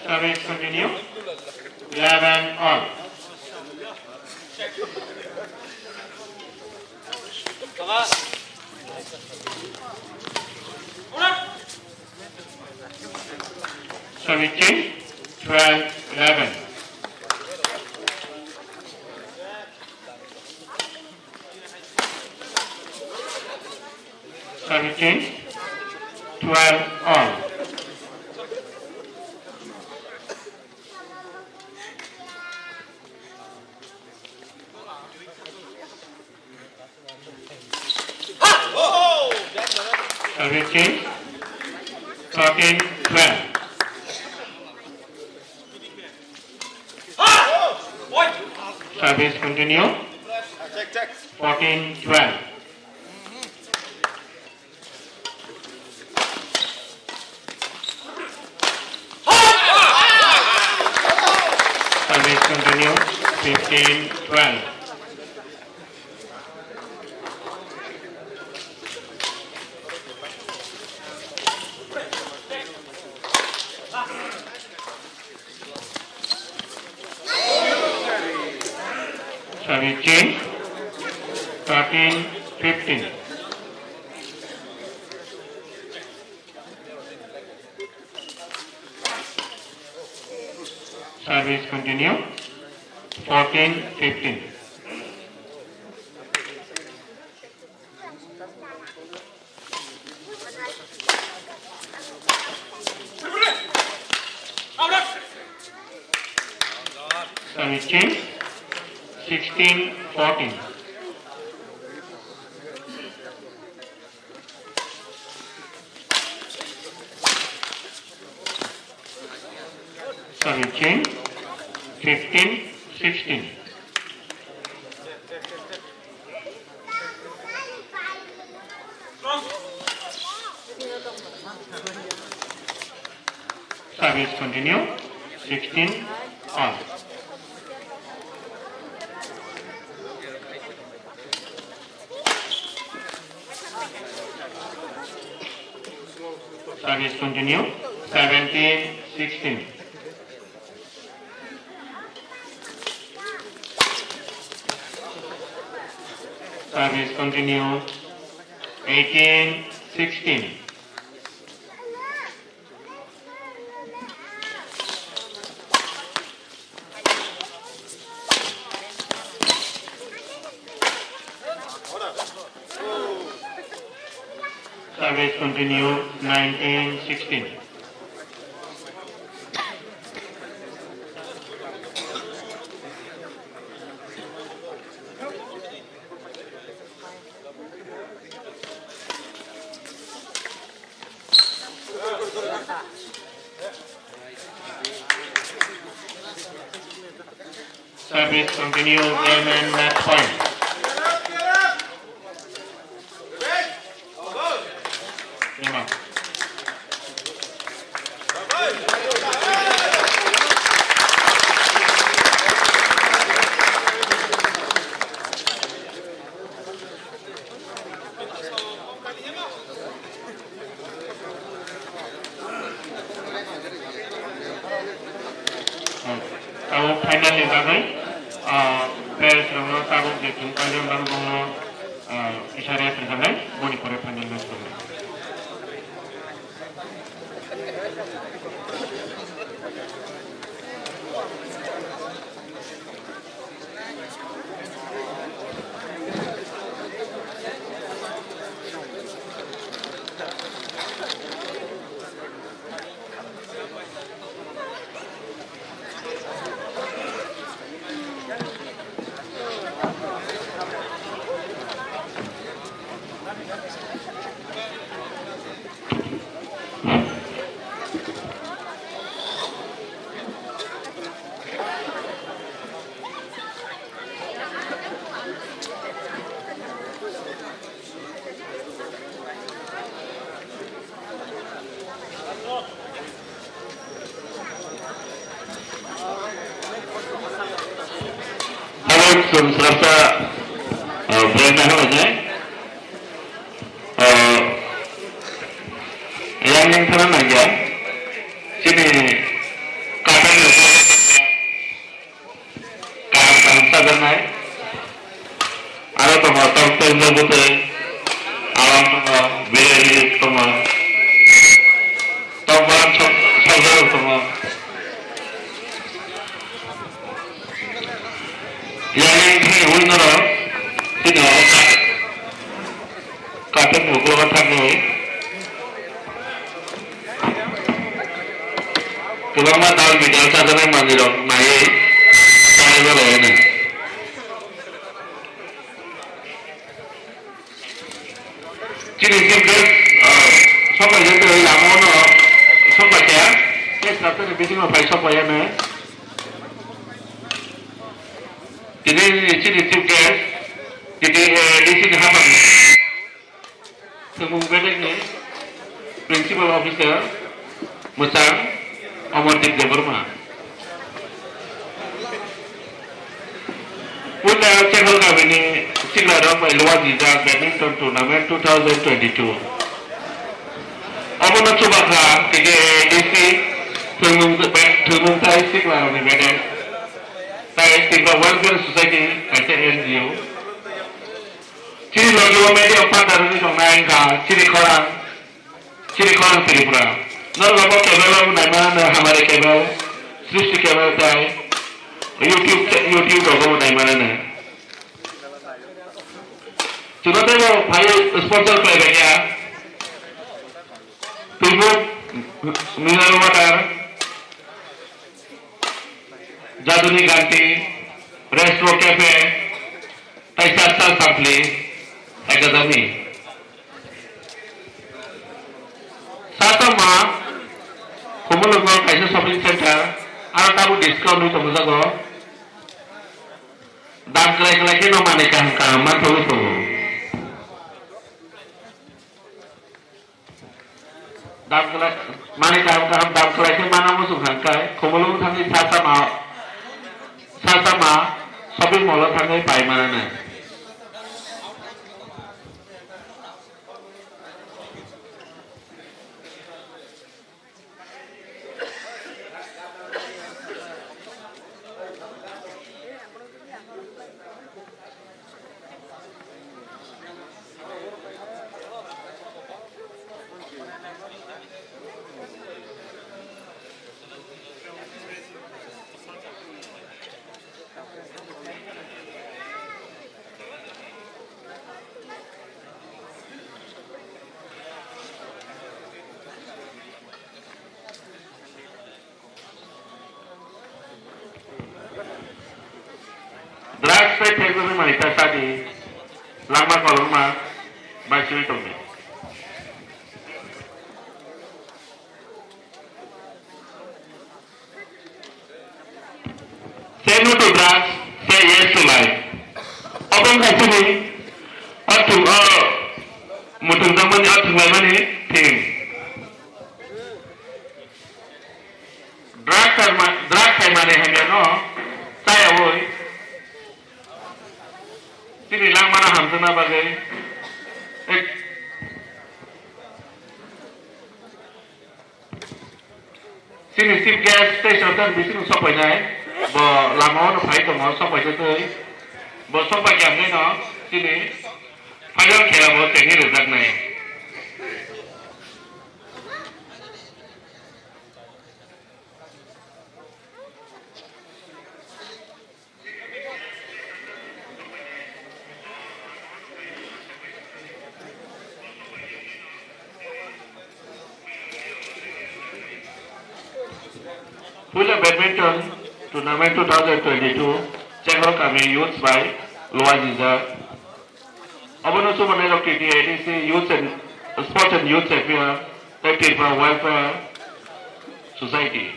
Service continue. Eleven all. Service change. Twelve eleven. Service change. Twelve all. Service change. Thirteen twelve. Service continue. Fourteen twelve. Service continue. Fifteen twelve. Service change. Thirteen fifteen. Service continue. Fourteen fifteen. Service change. Sixteen fourteen. Service change. Fifteen sixteen. Service continue, sixteen all. Service continue, seventeen sixteen. Service continue, eighteen sixteen. Service continue, nineteen sixteen. Service continue, game and match point. Game on. Tabuk final ni bagwi, ah, players rokno tabuk je chwng paijak mano, bono, ah, kisa rest rwjaknai, boni pore final match rwknai. Abo chwng swrapsa, ah, break nai hwnwi nai. Ah, yang yang thana nangya. Chini kathang ni kaham kaham chajaknai. Aro tongo tok tei bwtwi, awang tongo, biri biri tongo. Tok bahan sok, sok tongo. Yang ini winner, sini awang. Kathok muklo thangwi kwbangma dal bidal chajaknai manwirok naiwi tongwi rwlaio. Chini chief guest, ah, sokphaijak tei lama-o no sokphaikha, tei sabtani bisingo phai sokphaiya hwnwi. Tini chini chief guest, tini, eh, D C ni hapang. Thwngmung bedekni Principal Officer mwchang Amardeep Debbarma. Puila Chekhalgabini siklarok bai luajijak badminton tournament two thousand twenty-two. Obono chubakha T K A D C thwngmung, thwngmung tai siklarokni bedek. Tai Tripura Welfare Society kaisa N G O. Chini logi o media partner wngwi tongnai wngkha chini khorang, chini khorang Tripura. Norok bo cable o naima no Hamari cable, Srishti cable tai YouTube, YouTube rogo bo naima no. Chwla tei bo phai sponsor khlai bai ya. Twibo mineral water, Jaduni Ganti, Restro Cafe, Taisa Sal Sampli, Ekadami. Satama, Humulungo kaisa shopping center, aro tabuk discount rwi tongjago. Dam kwlai kwlai khe no manwi kaham kaham manthogwi tongo. Dam kwlai, mani kaham kaham dam kwlai khe mana muchung thang khe, Khumulwng thangwi sasama, sasama shopping mall o thangwi pai mananai. Drugs tei phermani manwi ta sadi langma kolokma bai swi tongdi. Say no to drugs, say yes to life. Obo wngkha chini o thwng, o muthungjakmani, o thwnglaimani theme. Drugs are ma-, drugs hai manwi hamya no chayawi chini langmano hamjakna bagwi ek-, chini chief guest tei sotan bising sokpainai, bo lama o phai tongo, sokpaitwi twi bo sokpai khe no chini final khela bo chengwi rwjaknai. Puila Badminton Tournament two thousand twenty-two, Chekro Kami Youth by Lower Jijak. Abono chubanai rok T T A D C Youth and Sports and Youth Welfare, tei Tripura Welfare Society.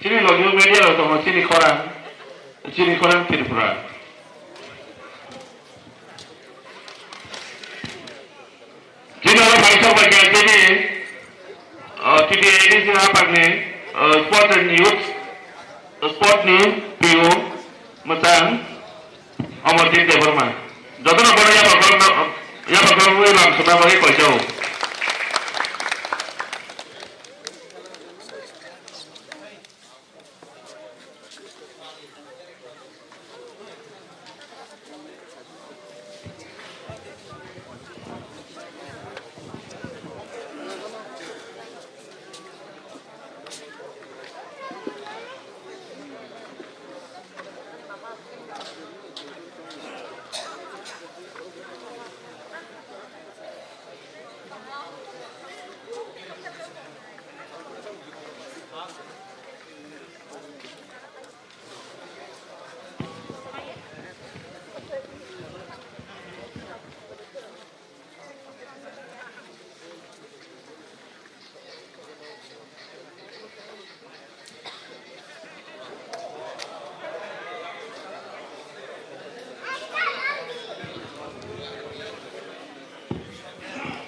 Chini logi o media rok tongo, chini khorang, chini khorang Tripura. Chini oro bai sok bai khe chini, uh, T T A D C hapang ni, uh, Sports and Youth, uh, Sport ni P O mwchang Amarjit Debbarma. Jotono bono yaphang yaphang lam suna bagwi koichao.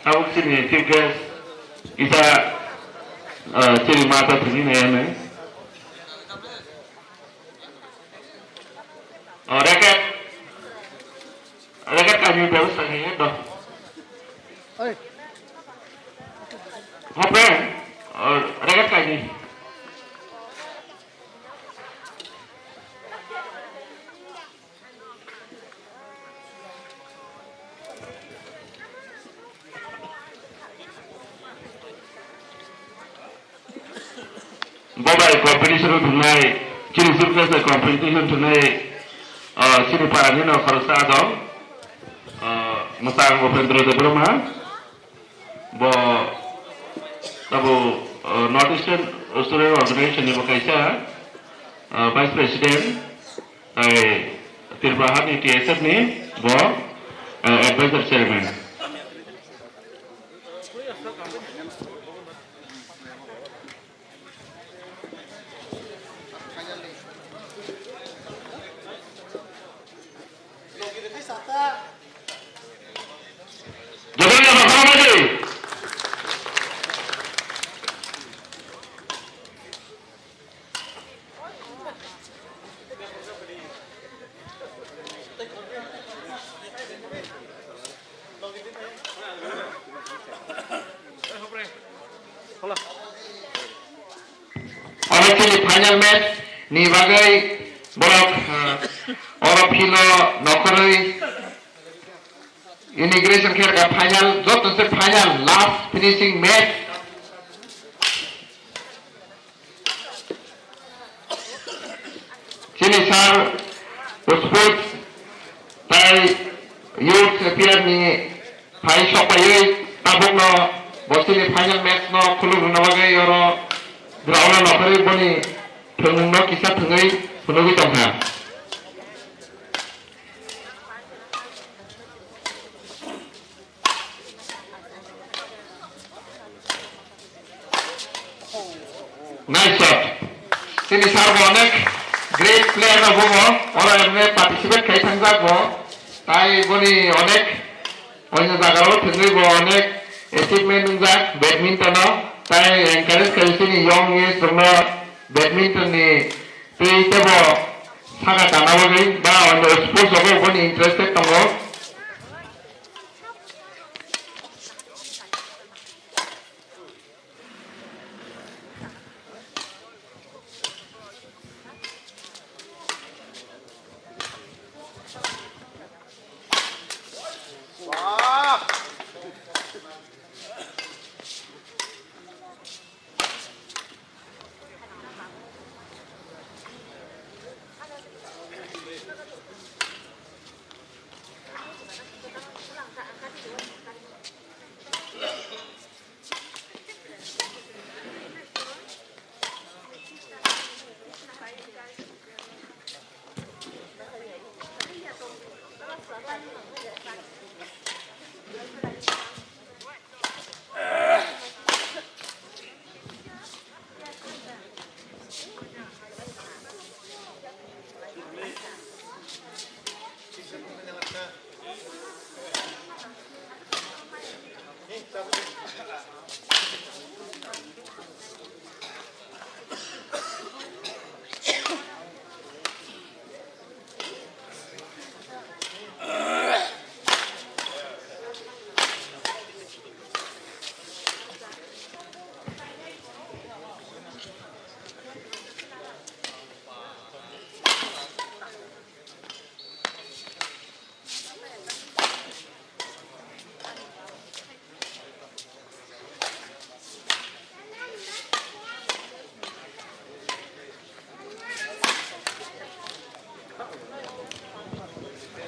Tabuk chini chief guest kisa, ah, chini mata thwngwi nai ano. Oh, racket. Racket kainwi bebostha khainai do. Oi. Hopre, oh, racket kainwi. Bo bai competition o thwngnai, chini chief guest bai competition thwngnai, ah, chini para ni no khoroksa adong, ah, mwchang Upendra Debbarma. Bo abo, ah, North Eastern Student Organization ni bo kaisa, ah, Vice President, tai Tripura Hani T S F ni bo, ah, Advisor Chairman. Final match ni bagwi borok, ah, oro philo nokhorwi inauguration khe rwkha final, joto se final last finishing match. Chini sir sports tai youth affair ni phai sokpaiwi tabukno bo chini final match no khuluk rwna bagwi oro ground o nokhorwi boni thwngmung no kisa thwngwi phunugwi tongkha. Nice shot. Chini sir bo onek great player no bo, oro emne participate khai thangjak bo. Tai boni onek onyo jaga o thwngwi bo onek achievement wngjak badminton o. Tai encourage khai chini young youth rokno badminton ni twi tebo saka tana bagwi ba onyo sports rogo boni interested tongo.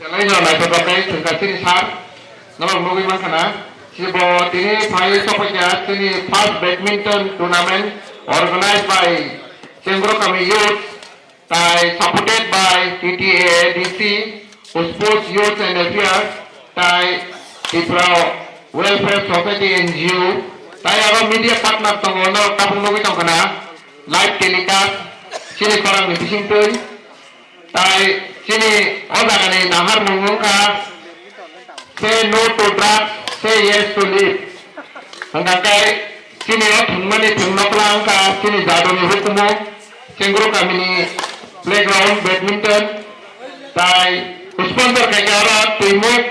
Belai no naithotok khe thwngkha chini sir, norok nugwi mankha na. Chibo tini phai sokphaikha chini first badminton tournament organized by Chengrokami Youth. Tai supported by T T A A D C, Sports Youth and Affairs, tai Tripura Welfare Society N G O, tai aro media partner tongo, norok tabuk nugwi tongkha na, live telecast, chini khorang ni bisingtwi, tai chini o jaga ni naharmung wngkha, Say no to drugs, say yes to life. Hwnkha khe chini o thwngmani thwng nokla wngkha chini jadoni hukumu, Chengrokami ni playground badminton, tai sponsor khaikha aro Twimuk,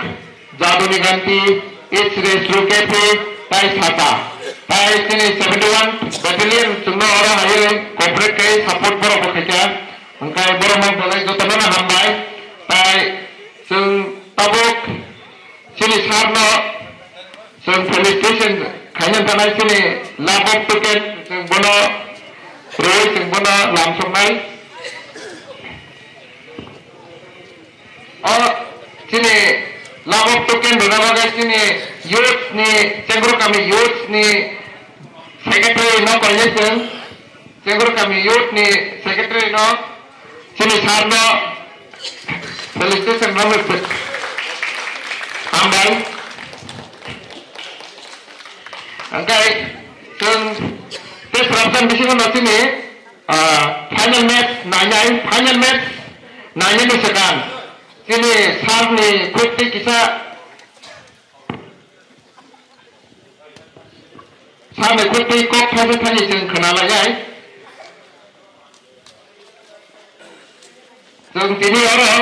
Jadoni Ganti, H Restaurant Cafe, tai Sata. Tai chini seventy one battalion chwngno oro haiwi cooperate khai support borok bo khaikha. Hwnkhe borok no belai jotono no hambai. Tai chwng tabuk chini sir no chwng felicitation khaina thanai chini love of token chwng bono rwi chwng bono lamsoknai. O chini love of token rwna bagwi chini youth ni, Chengrokami youth ni secretary no koinai chwng. Chengrokami youth ni secretary no chini sir no felicitation no hambai. Hwnkhe chwng tei swrapsa bisingo no chini, ah, final match nainai, final match nainani swkang chini sir ni khuk tei kisa Sir ni khuk twi kok thaisa thani chwng khna lainai. Chwng tini oro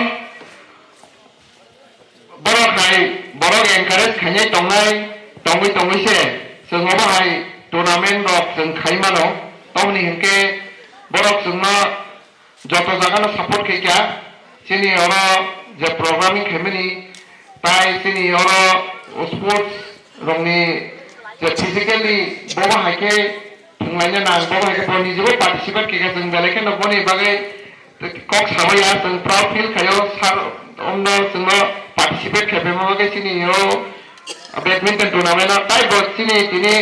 borok hai borok encourage khainai tongnai, tongwi tongwi se chwng obo hai tournament rok chwng khai mano. Tamoni hinkhe Borok chwngno joto jagano support khaikha. Chini oro je programming khaimani, tai chini oro sports rokni je physically bobo hai khe thwnglaina nang, bobo hai khe bo nijibo participate khaikha, chwng belai kheno boni bagwi kok sabai ya, chwng proud feel khaio, sir omno chwngno participate khaipaima bagwi chini o badminton tournament o taibo chini tini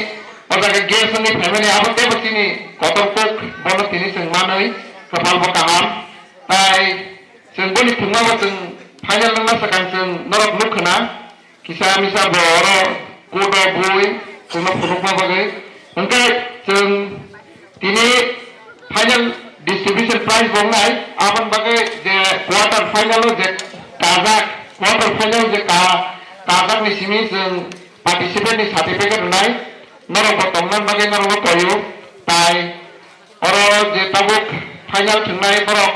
o jaga guest wngwi phaimani abo teibo chini kotor kok bono tini chwng manwi kwpalbo kaham. Tai chwng boni thwngmabo chwng final wngna swkang chwng norok nukha na. Kisa misa bo oro kudo bui chwngno phunukma bagwi. Hwnkhe chwng tini final distribution prize bo wngnai, aboni bagwi je quarter final o je kajak, quarter final je ka-, kajak ni simi chwng participant ni certificate rwnai, norok bo tongna bagwi norok bo koyo, tai oro je tabuk final thwngnai borok,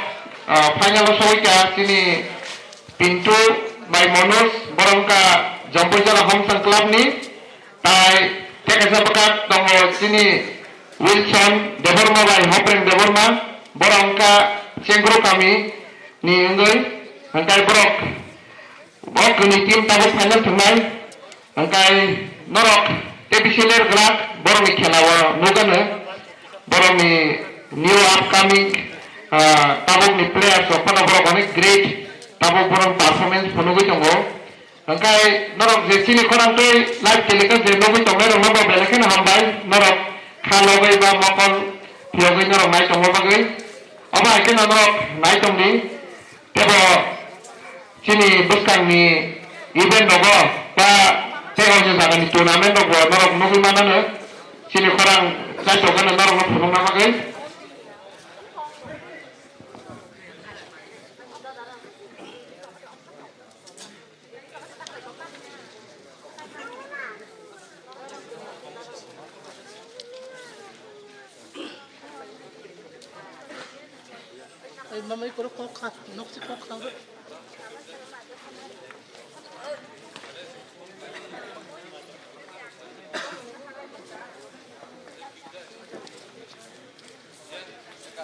ah, final o sogwi kha chini Pintu bai Manoj, borok wngkha Jampuijala Homsang Club ni, tai tei kaisa bwkha tongo chini Wilson Debbarma bai Hopreng Debbarma, borok wngkha Chengkro kami ni wngwi, hwnkhe borok bo kwnwi team tabuk final thwngnai. Hwnkhe norok tei bisingo glak borokni khela o nukgano, borokni new upcoming, ah, tabukni players rok phano borok onek great tabuk borok performance phunugwi tongo. Hwnkhe norok je chini khorang tei live telecast je nugwi tongnai rokno bo belai kheno hambai, norok kha logwi ba mokol phiyogwi norok nai tongma bagwi. Omo hai kheno norok nai tongdi. Tebo chini bwskangni event rogo ba tei o jagani tournament rogo norok nugwi manano, chini khorang chaitokgano norokno phunukna bagwi. Ai mamai koro kok kha, nok si kok kha.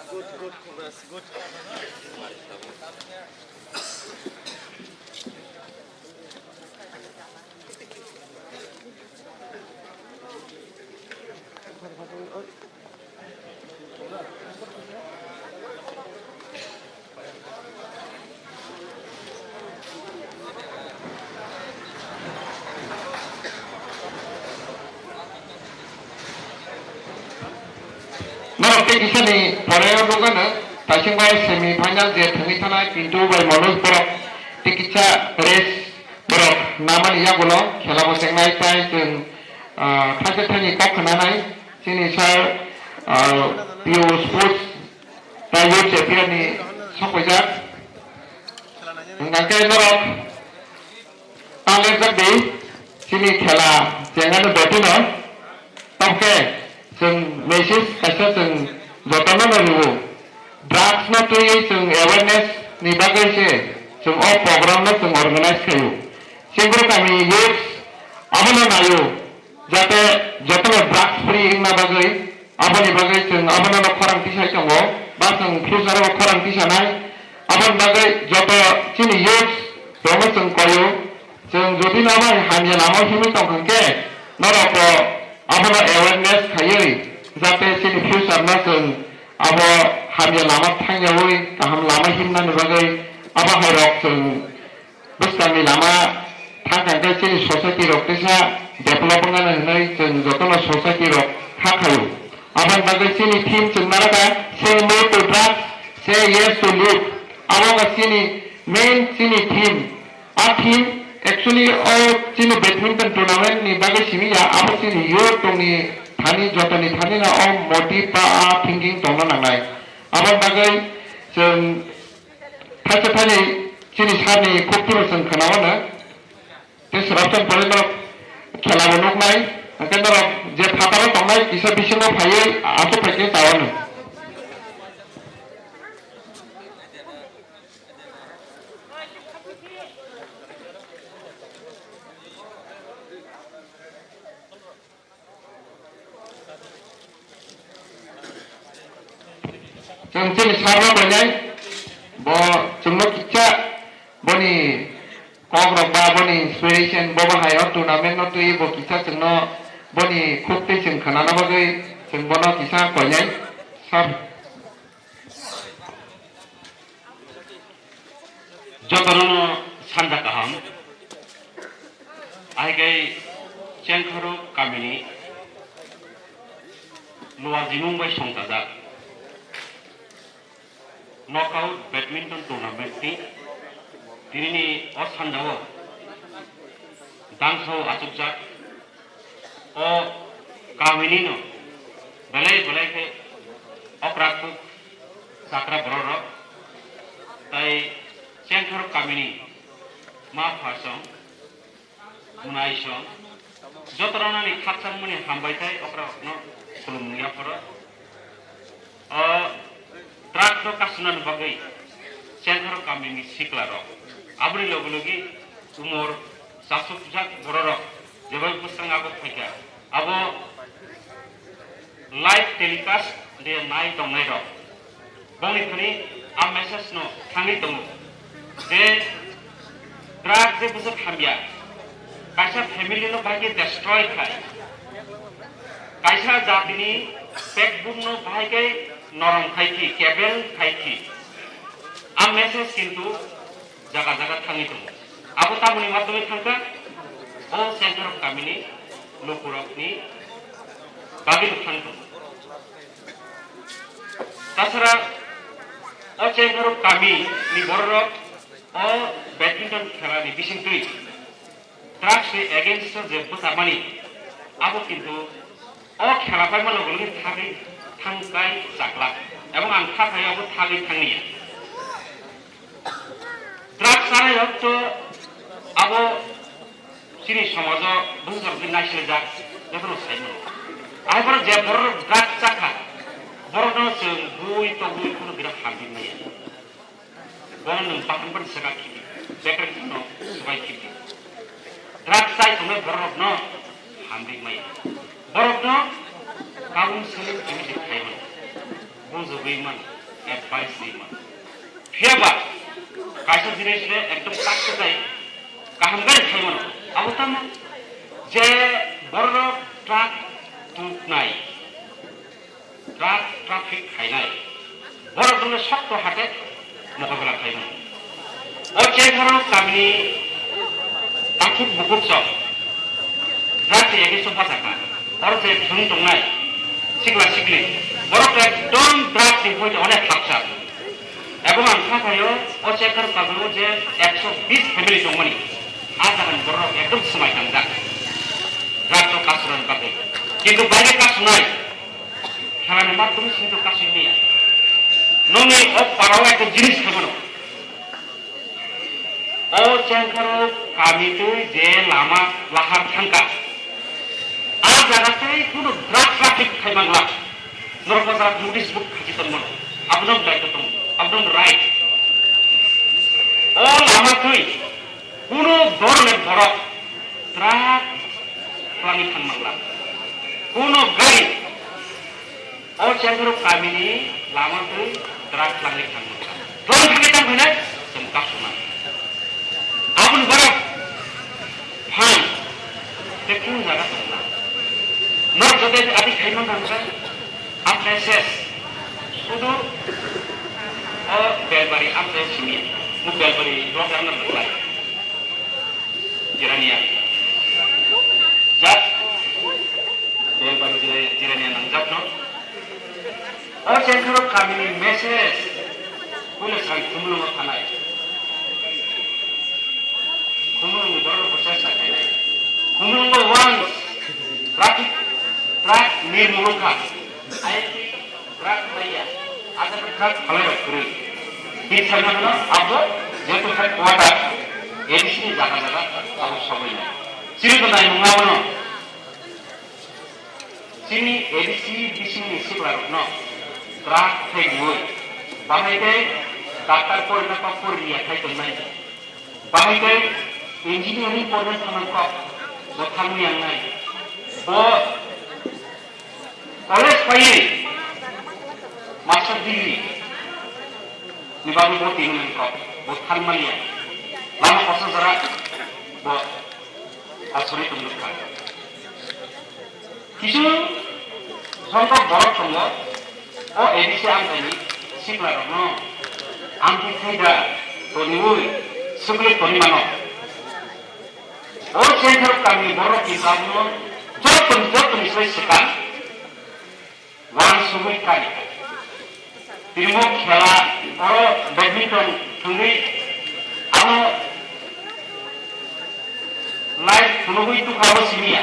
Good, good, congrats, good. Norok tei kisani pore o nukgano, taisingbai semi final je thwngwi thanai Pintu bai Manoj borok tei kisa rest borok namani yagulo khela bo chengnai tai chwng, ah, thaisa thani kok khwnanai chini sir, ah, P O Sports tai youth champion ni sokojak. Hwnkhe norok Tang rijak di, chini khela chengano dotino. Tokhe chwng message kaisa chwng jotono no rwo. Drugs no twiwi chwng awareness ni bagwi se chwng o program no chwng organize khaio. Chengkro kami youths abono naio. Jate jotono drugs free wngna bagwi, aboni bagwi chwng abono no khorang tisai tongo, ba chwng future o khorang tisanai. Aboni bagwi joto chini youths rokno chwng koio, chwng jodi no bai hamya lama himwi tong kha khe, norok bo abono awareness khaiwi, jate chini future no chwng abo hamya lama thangyawi kaham lama himnani bagwi abo hai rok chwng bwskangni lama thang thang khe chini society rok teisa develop wngna hinwi chwng jotono society rok kha khaio. Aboni bagwi chini theme chwng narwkha, "Say no to drugs, say yes to life." Abo wngkha chini main chini theme. A theme actually o chini badminton tournament ni bagwi simi ya, abo chini youth tongni thani, jotoni thani no o motive ba a thinking tongna nangnai. Aboni bagwi chwng Thaisa thani chini sir ni khuk turo chwng khwnao no. Tei swrapsa ni pore norok khela bo nuknai. Hwnkhe norok je phataro tongnai kisa bisingo phaiwi aswk phai khe chao no. Chwng chini sir no koinai, bo chwngno kisa boni kok rok ba boni inspiration bo bahai o tournament no twi bo kisa chwngno boni khuk twi chwng khwnana bagwi chwng bono kisa koinai sir. Jotono sanja kaham. Ahaikai Chengkharok kamini Luajimung bai songchajak knockout badminton tournament ni tinini o sanjao dangsao achukjak o kamini no belai belai khe okra kuk chakra borok rok tai Chengkharok kamini ma pha song Mwnaisong, joto rwnani khakchangmani hambai thai okra rokno khulumung yapharo. O drug no kasunani bagwi Chengkharok kamini sikla rok, aboni logi logi umor chasukjak borok rok jebai bwswng abo phaikha, abo live telecast de nai tongnai rok. Boni thani a message no thangwi tongo je drug je bwswk hamya, kaisa family no bahai khe destroy khai, kaisa jatini backbone no bahai khe norom khai khi, kebel khai khi. A message kintu jaga jaga thangwi tongo. Abo tamoni madhyome thangkha, o Chengkharok kamini lukurokni bagwi thang tongo. Tasara o Chengkharok kami ni bororok o badminton khela ni bisingtwi drugs ni against o je bwcharmani abo kintu o khela paima logo logi thagwi thangkai chaklak ebong ang kha khayo abo thagwi thangniya. Drugs chanai rok to abo chini somajo bwsajak di naisle jak jotono sai mano. Ahai borok je borok drugs chakha borok no chwng bui togwi kheno birat hamdi maya. Bono nwng bahan ban saka khibi, bekereng no subai khibi. Drugs chai tongnai borok no hamdi maya. Borok no counseling khibi de khai mano. Bujugwi mano, advice ri mano. Phiya ba kaisa jinis le ekdom tak se tai kaham gai khai mano. Abo tamo je borok truck tuknai, truck traffic khainai, borok dole sokto hate mokabela khai mano. O Chengkharok kamini takhuk bukhuk sok. Drugs ni against o bachakha. Oro je thwng tongnai sikla sikli, borok ekdom drugs ni poito onek khakchak. Ebong ang kha khaio o Chengkharok kamio je ekso bis family tongmani, a jagani borok ekdom swmai tangjak drugs o kasunani bagwi. Kintu baire kasunai khelani mattumi sinto kasui maya. Nongni o parao ekta jinis khaimano. O Chengkharok kami twi je lama lahar thangkha, a jaga tei kunu drug traffic khai mangla. Norok o jaga notice board khachi tongmano. Abono daitw tongo, abono right. O lama twi kunu dorni borok drug twlangwi thang mangla. Kunu gari O Chengkharok kamini lama twi drug twlangwi thangmani. Twlang thangwi tang phainai chwng kasumani. Aboni borok phan tei kung jaga tongla. Norok joto ati khaimang kha hwnkhe amchai ses. Sudu o Belbari amchai simi. Nuk Belbari block ang nang lai. Jirania. Jat. Belbari Jirania, Jirania nangjak no. O Chengkharok kamini message. Puila sai Khumulwngo thanai. Khumulwngni borok bo chesta khainai. Khumulwngo once traffic truck nirmulung kha. Ai Truck maya, ada truck phalai rok kwrwi. Bini sakno hwno abo jeto headquarter A D C ni jaga jaga abo sogwi nai. Chini to naimung abono. Chini A D C bisingni sikla rokno truck thai diwi. Bahai khe doctor porina kok poriya khai tongnai. Bahai khe engineering porina thangna kok bo thangwi yangnai. Bo College paiwi master degree Bagwi bo tini ni kok, bo thanmani ya. Lama kosa jora bo asuri tongwi kha. Kisu songkok borok tongo, o A D C amchaini sikla rokno amtwi thai da toniwi swkli toni mano. O central kamni borok ni tabukno joto joto ni sai swkang. Wansugwi kari. Tini bo khela oro badminton thwngwi ano live phunugwi tukha bo simiya.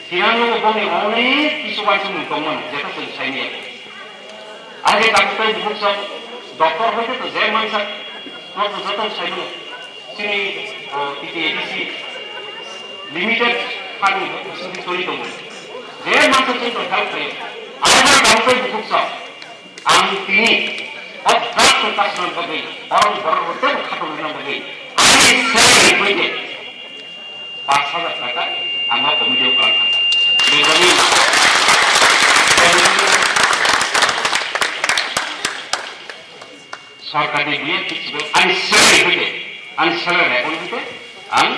Sinano boni onek kisu wansugwi tongmano, jeta chwng saimiya. Age tamtei bukhuk sok doctor hoite to je mansa, no to joto saimano. Chini, o, T T A D C limited fund ni bisingtwi choli tongo. Je mansa chwng tong help khaio. Ang bo tamo tei bukhuk sa. Ang tini o drugs ni customer bagwi, borok borok tei khatung rwna bagwi. Ani salary hoite pash hajar taka ang o committee o kwlwng thangkha. Bebani, bebani. Sorkar ni biye kichigwi ani salary hoite, ani salary account hoite ang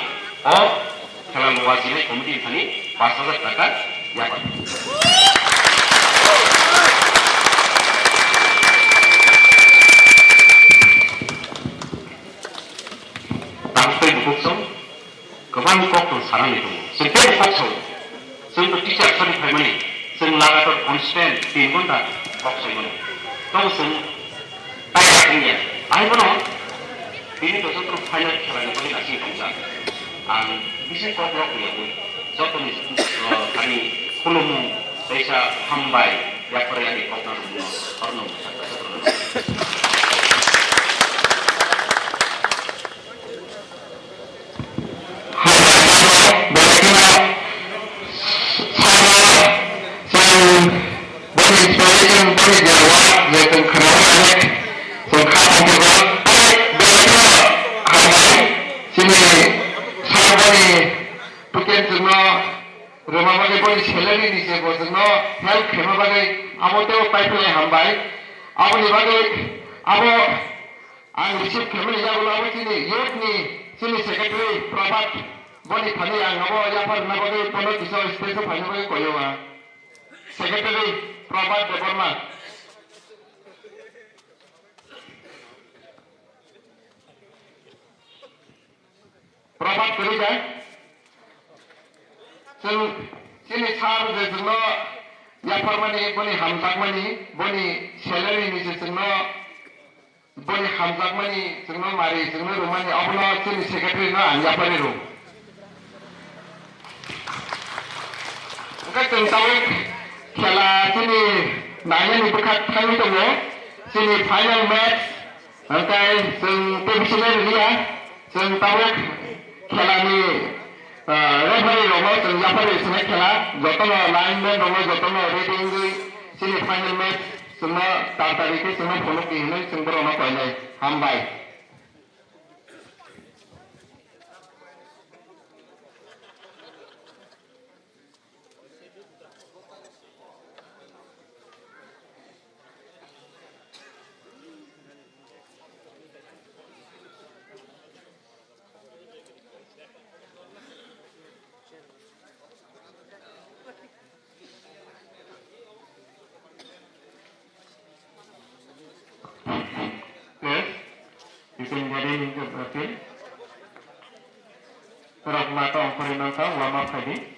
o khela lua jinai committee thani pash hajar taka yapar. Tang tei bukhuk song. Kwbang kok tong sanani tongo. Chwng tei kok sao. Chwng to teacher sadi phaimani. Chwng lagatar constant tin ghonta kok saimani. Tamo chwng taiya wngya. Ahai bono bini to joto final khelani bagwi nasing tongjak. Ang bisi kok rok ya bui. Joto ni, uh, ani khulumung teisa hambai yapre ani kok na rwmung. Orno sakta sakta. Rwma bagwi boni salary ni je bo chwngno help khaima bagwi abo teibo paiphlai hambai. Aboni bagwi abo ang receive khaimani yagulo abo chini youth ni chini secretary Prabhat boni thani ang abo yapharna bagwi bono kisa stage o phaina bagwi koyoma. Secretary Prabhat Debbarma. Prabhat kwrwi da. Chwng chini sir je chwngno yapharmani, boni hamjakmani, boni salary ni je chwngno boni hamjakmani, chwngno mari, chwngno rwmani, abono chini secretary no ang yapharwi rw. Hwnkhe chwng tabuk khela chini nainani bwkha thangwi tongo, chini final match. Hwnkhe chwng tei bisinai rwliya, chwng tabuk khelani, ah, referee rokno chwng yapharwi swnai khela, jotono lineman rokno jotono ready wngwi chini final match chwngno tar tari khe chwngno phunukdi hwnwi chwng borokno koinai. Hambai. Yes, you can get in into the field. Rok mata ongkhorwi mangkha, warm up khaidi.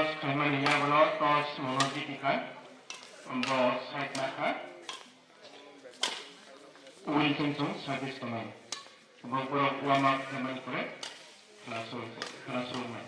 Khaimani yagulo toss mono jitikha, bo side nakha. Wilson chwng service tongnai. Bo borok warm up khaimani pore khela suru, khela surungnai.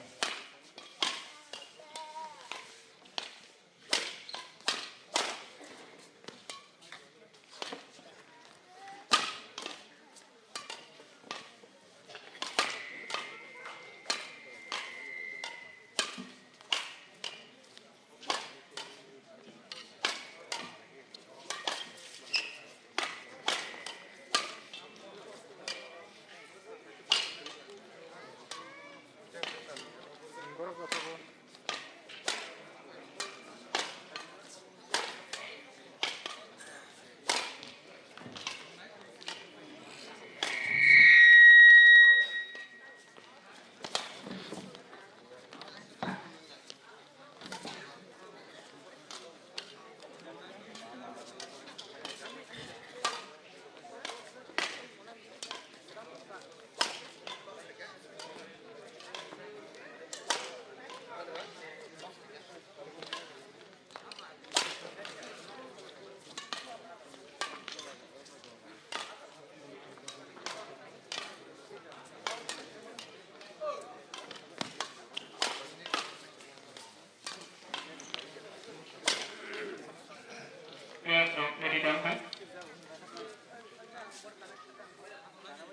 Players rok ready dong kha.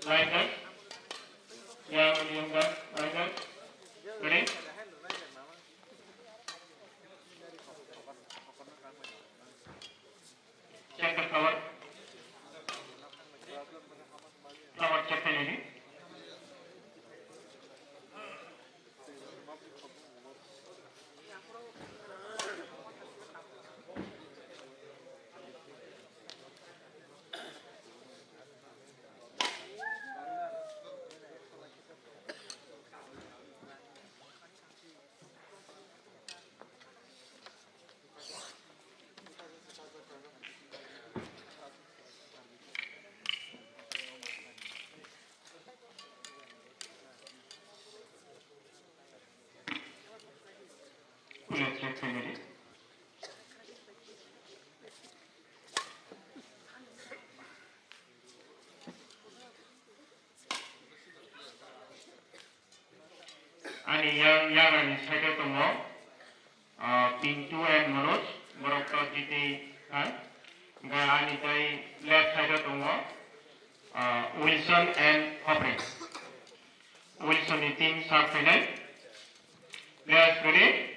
Line up. Yang, yang, yang, line up. Ready? Check the flower. Flower check khainani. Ulo check khainani. Ani yang, yang ani side o tongo, ah, Pintu and Manoj, borok to jiti kha. Hingkhe ani tei left side o tongo, ah, Wilson and Hopri. Wilson ni team serve khainai. Players ready?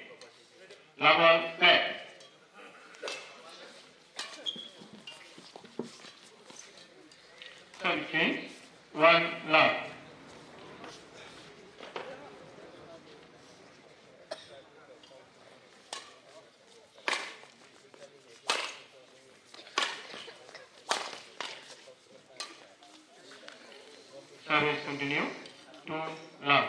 Labol play. Seventeen, one love. Service continue. Two love.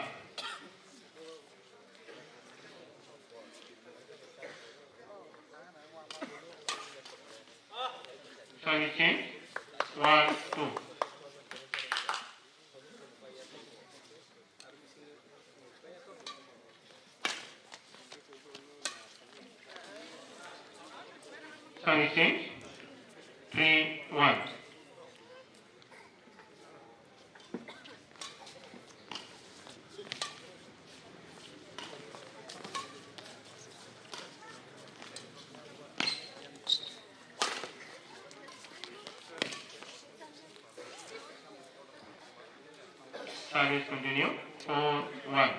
Service change. One, two. Service change. Three, one. Service continue. Four, one.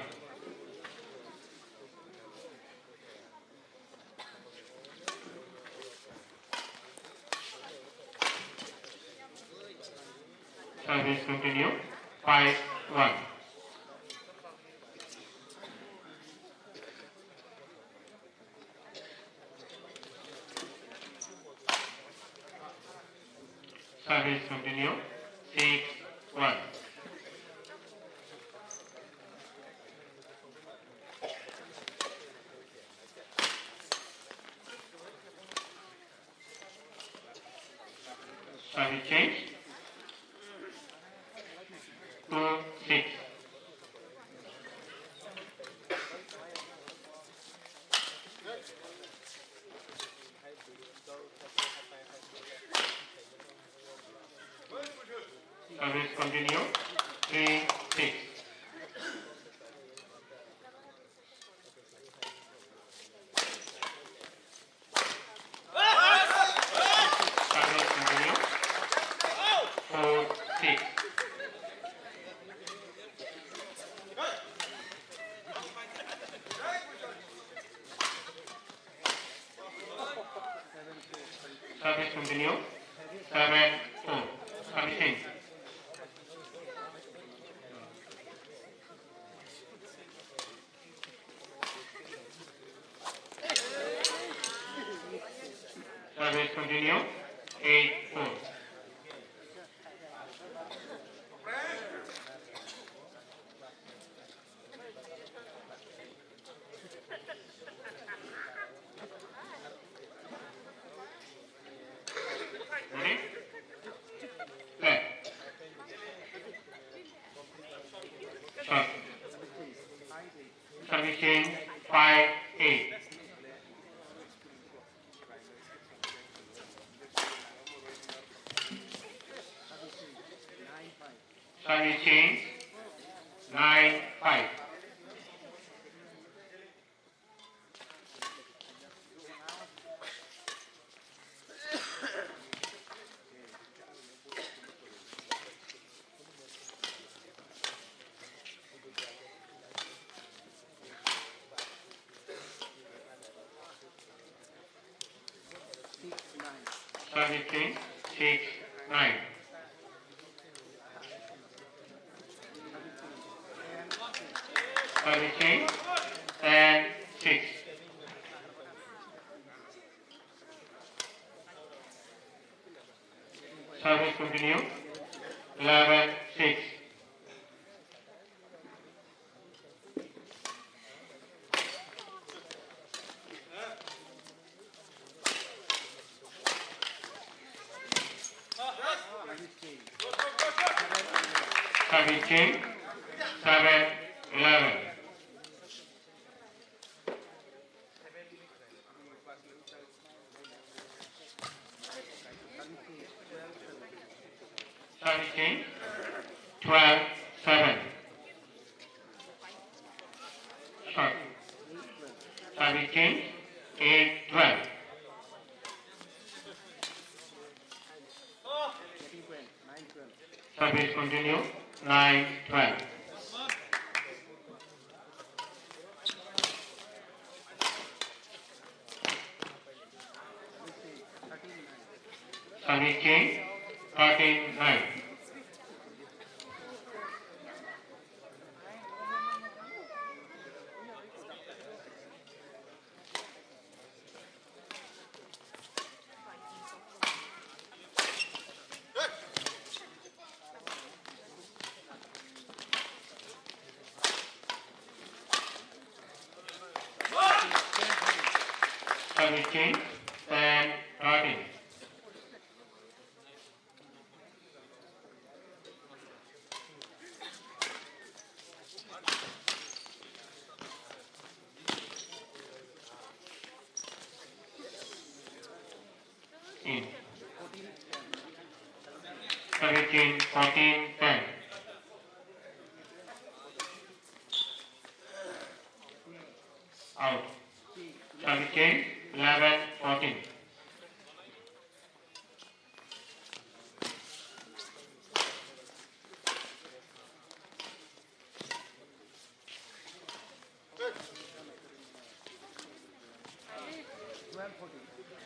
Service continue. Five, one. Service continue. Six, one. Service change. Two, six. Service continue. Three six. Service continue. Four six. Service continue. Seven four. Servicing. Service continue. Eight four. Ready? Play. Shot. Servicing five eight. Servicing nine five. Servicing six nine. Servicing ten six. Service continue eleven six. Servicing seven eleven. Servicing twelve seven. Shot. Servicing eight twelve. Service continue nine twelve. Servicing thirteen nine. Servicing ten thirteen. In. Servicing fourteen ten. Out. Servicing eleven fourteen.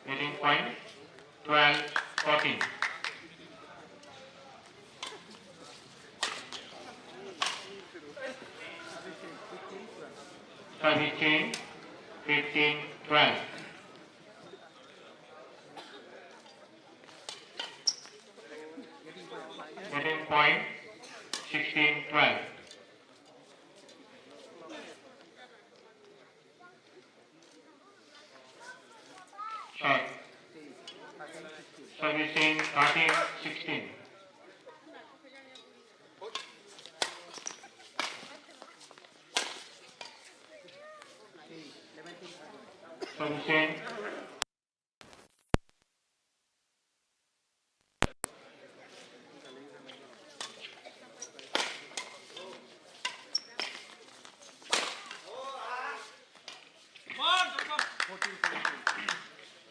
Leading point twelve fourteen. Servicing fifteen twelve. Leading point sixteen twelve. Shot. Servicing thirteen sixteen. Hussein.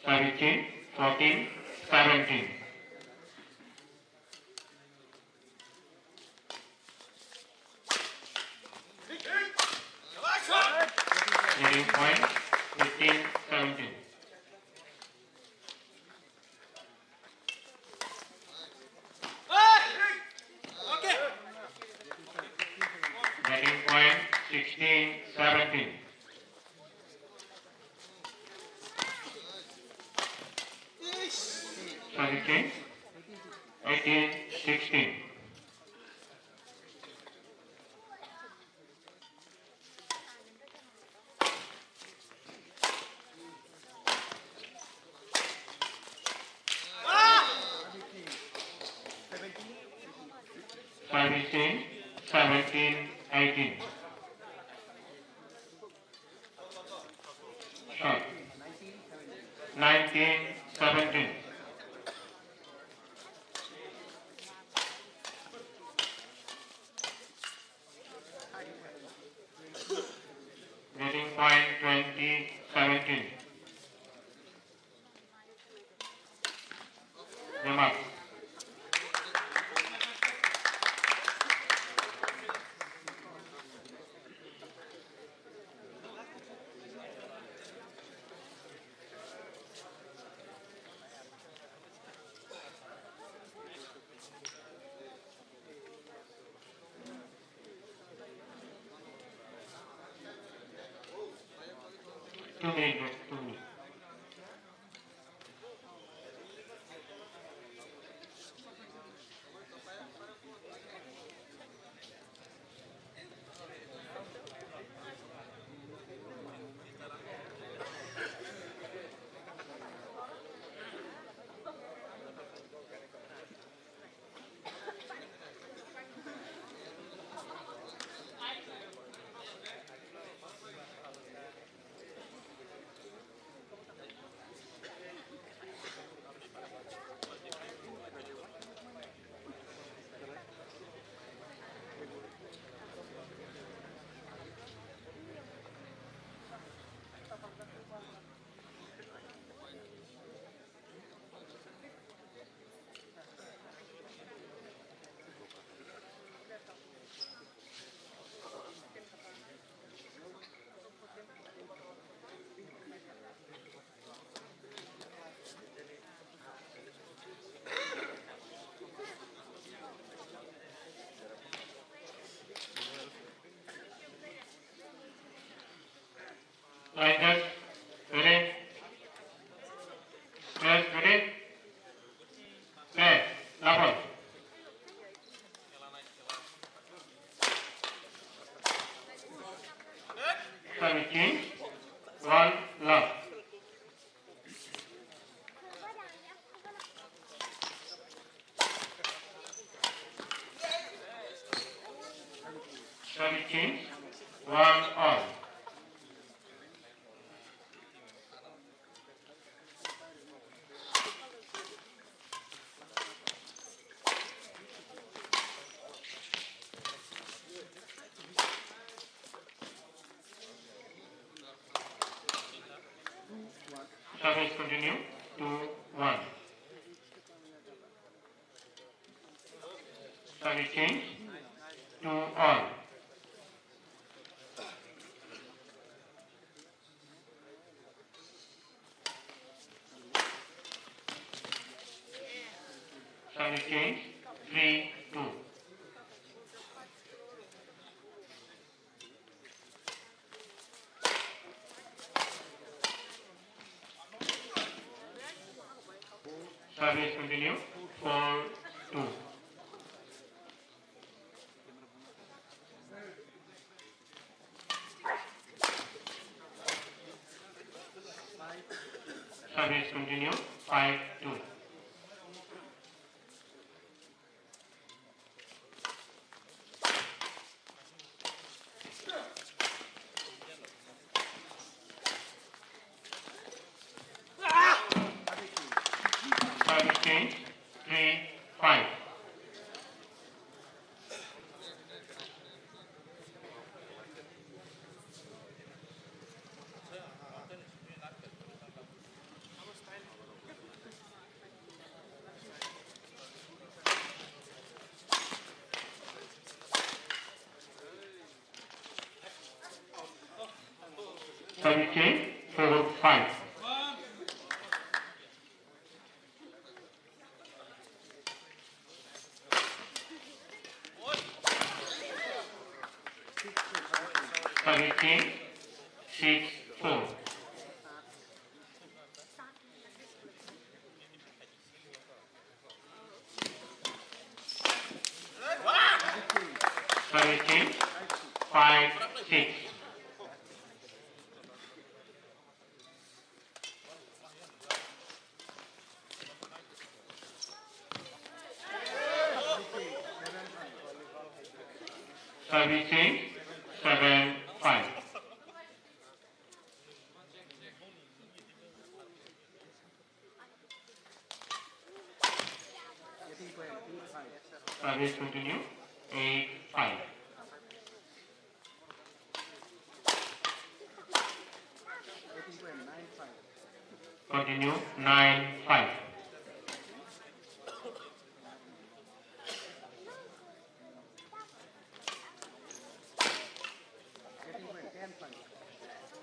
Seventeen, fourteen, seventeen. Leading point, fifteen seventeen. Batting point, sixteen seventeen. Seventeen, eighteen sixteen. Seventeen, seventeen, eighteen. Shot. Nineteen seventeen. Leading point, twenty seventeen. Remark. Two minute, bro, two minute. Line set, ready. Press, ready. Play, level. Seventeen, one, love. Seventeen, one all. Service continue, two one. Service change, two all. Service change, three two. Service continue, four two. Service continue, five two. Change, four five. Service change, six four. Service change, five six. Service change, seven five. Service continue, eight five. Continue, nine five.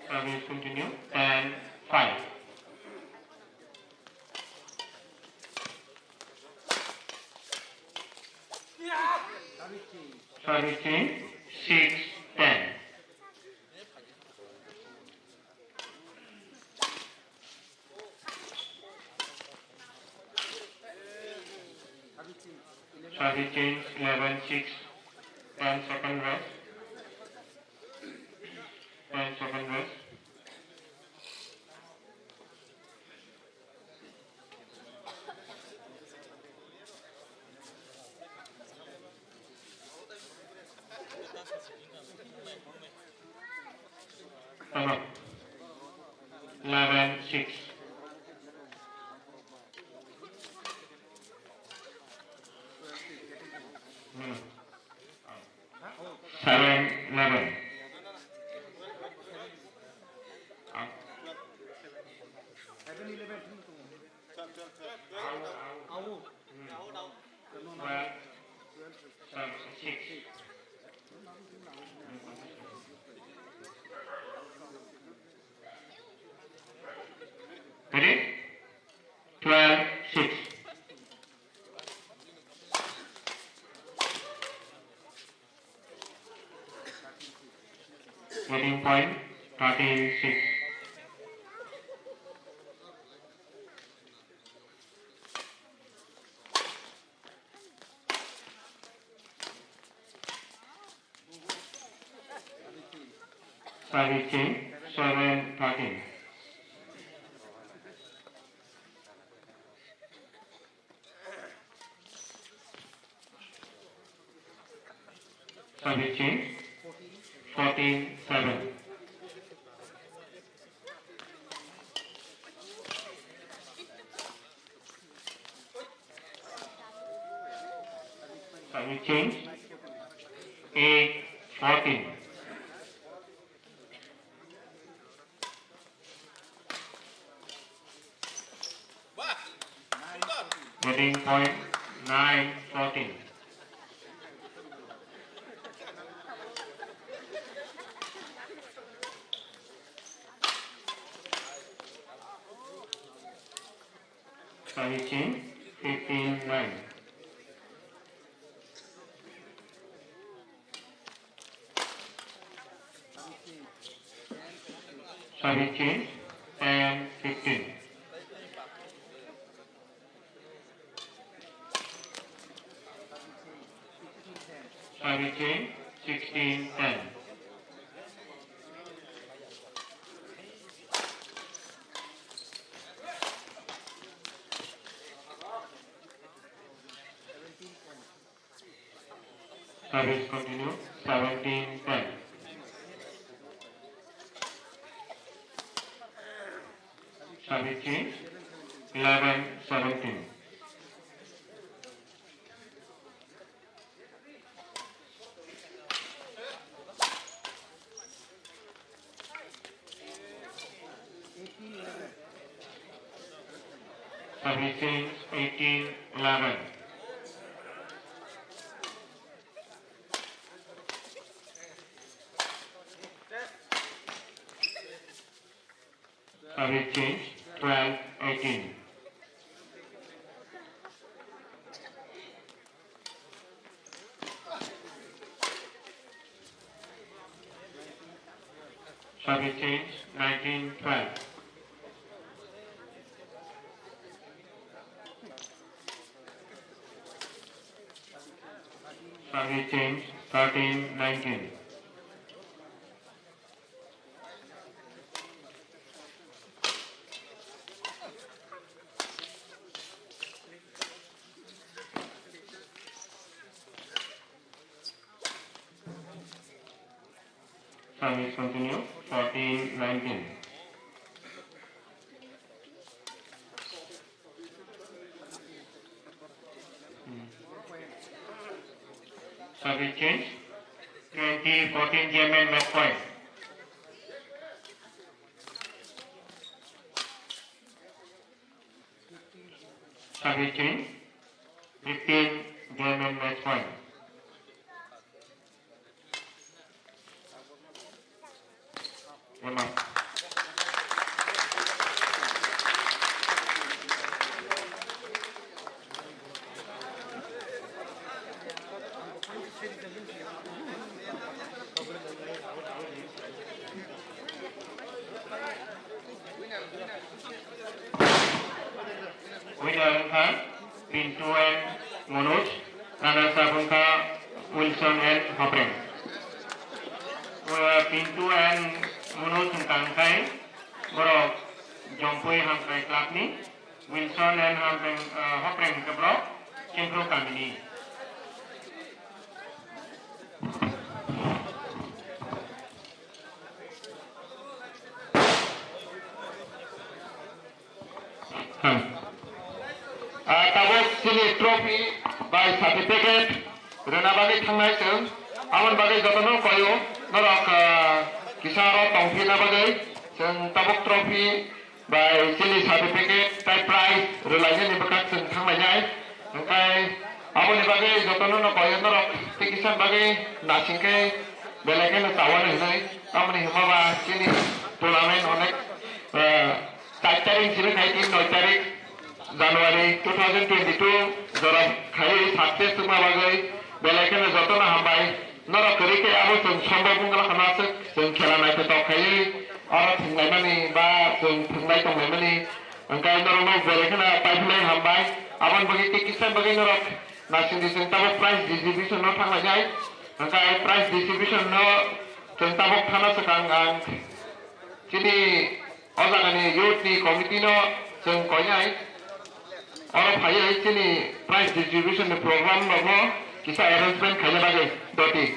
Service continue, ten five. Service change, six ten. Service change, eleven six. Ten second rest. Ten second rest. Time up. Eleven six. Hmm. Seven eleven. Twelve, seven, six. Ready? Twelve six. Winning point, thirteen six. Service change, seven thirteen. Service change, fourteen seven. Service change, eight fourteen. Winning point, nine fourteen. Service change, fifteen nine. Service change, ten fifteen. Service change, sixteen ten. Service continue, seventeen ten. Service change, eleven seventeen. Service change, eighteen eleven. Change twelve eighteen. Service change nineteen twelve. Service change thirteen nineteen. Service continue, fourteen nineteen. Service change, twenty fourteen German match point. Service change, fifteen German match point. Emang. Winner wngkha Pintu and Manoj, runners up wngkha Wilson and Hopreng. Uh, Pintu and Manoj wngkha wngkhai borok Jompui Hamkrai club ni, Wilson and Hopreng, uh, Hopreng wngkha borok Chimphru kami ni. Hmm. Ah, tabuk chini trophy bai certificate rwna bagwi thangnai chwng. Aboni bagwi jotono koyo norok, ah, kisa oro tongphina bagwi chwng tabuk trophy bai chini certificate tei prize rwlainani bwkhak chwng thanglainai. Hwnkhe aboni bagwi jotono no koyo norok tei kisa bagwi nasing khe belai kheno chawani hwnwi. Tamoni hwnba ba chini tournament onek, ah, char tarik simi khai tin noi tarik January two thousand twenty-two jora khaiwi success wngma bagwi belai kheno jotono hambai. Norok kwrwi khe abo chwng sombok wngla khna aswk chwng khela naithotok khaiwi oro thwnglaimani ba chwng thwnglai tonglaimani. Hwnkhe norokno belai kheno paiphlai hambai. Aboni bagwi tei kisa bagwi norok nasingdi chwng tabuk prize distribution no thanglainai. Hwnkhe prize distribution no chwng tabuk thana swkang ang chini o jagani youth ni committee no chwng koinai, oro phaiwi chini prize distribution ni program rokno kisa arrangement khaina bagwi doti.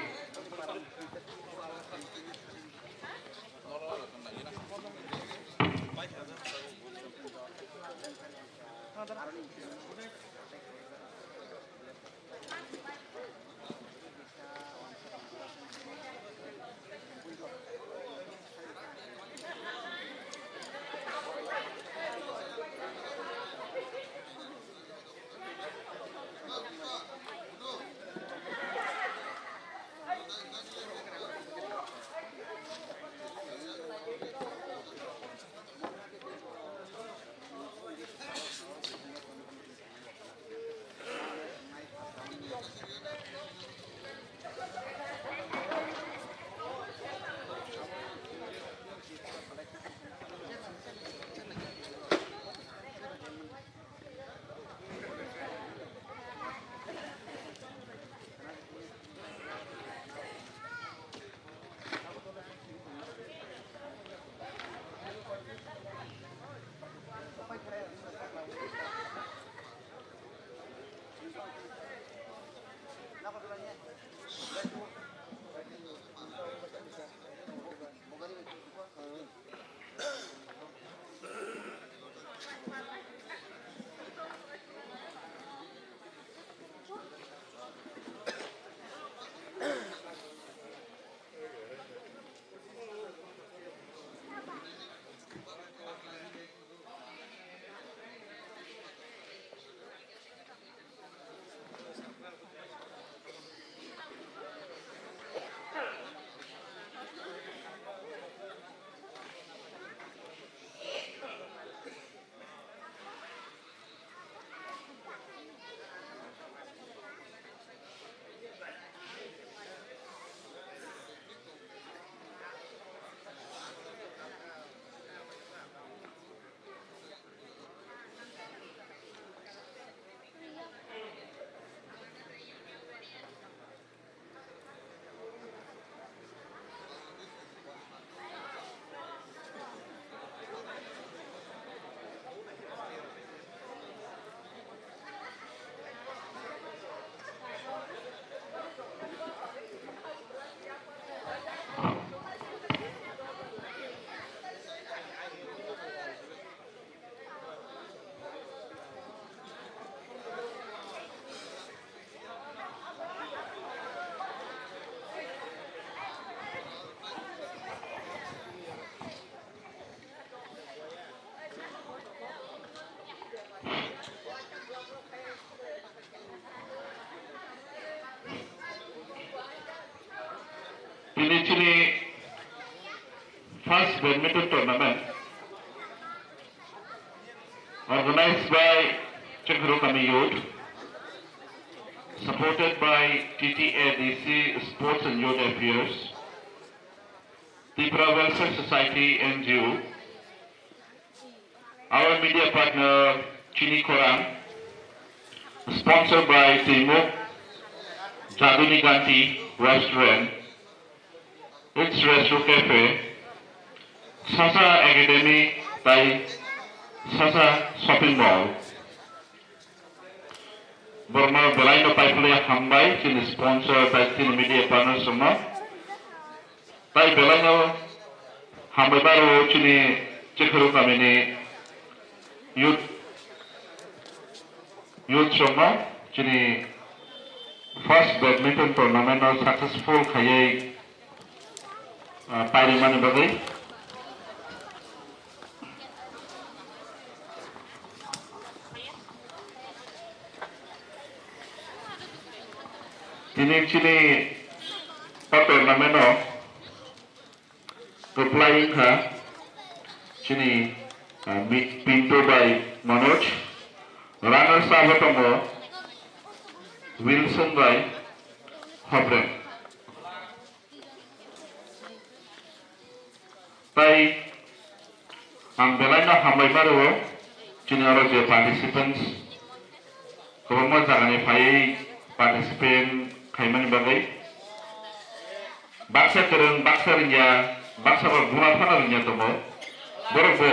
Tini chini first badminton tournament organized by Chengkharu Kami Youth, supported by T T A D C Sports and Youth Affairs, Tripura Welfare Society N G O, our media partner Chini Khorang, sponsored by Timuk Jaduni Ganti Restaurant, It's Retro Cafe, Sasa Academy tai Sasa Shopping Mall. Borokno belai no paiphlai hambai chini sponsor tai chini media partners rokno. Tai belai no hambai baro chini Chekharu kamini youth, youth rokno chini first badminton tournament no successful khaiwi, ah, pairwmani bagwi. Tini chini o tournament o kwplai wngkha chini, ah, Mi-, Pinto bai Manoj, runners up o tongo Wilson bai Hobrem. Tai ang belai no hambai ma rwo chini oro je participants kwbangma jaga ni phaiwi participant khaimani bagwi. Baksa kwrwng, baksa rwngya, baksa bo buma phano rwngya tongo. Borok bo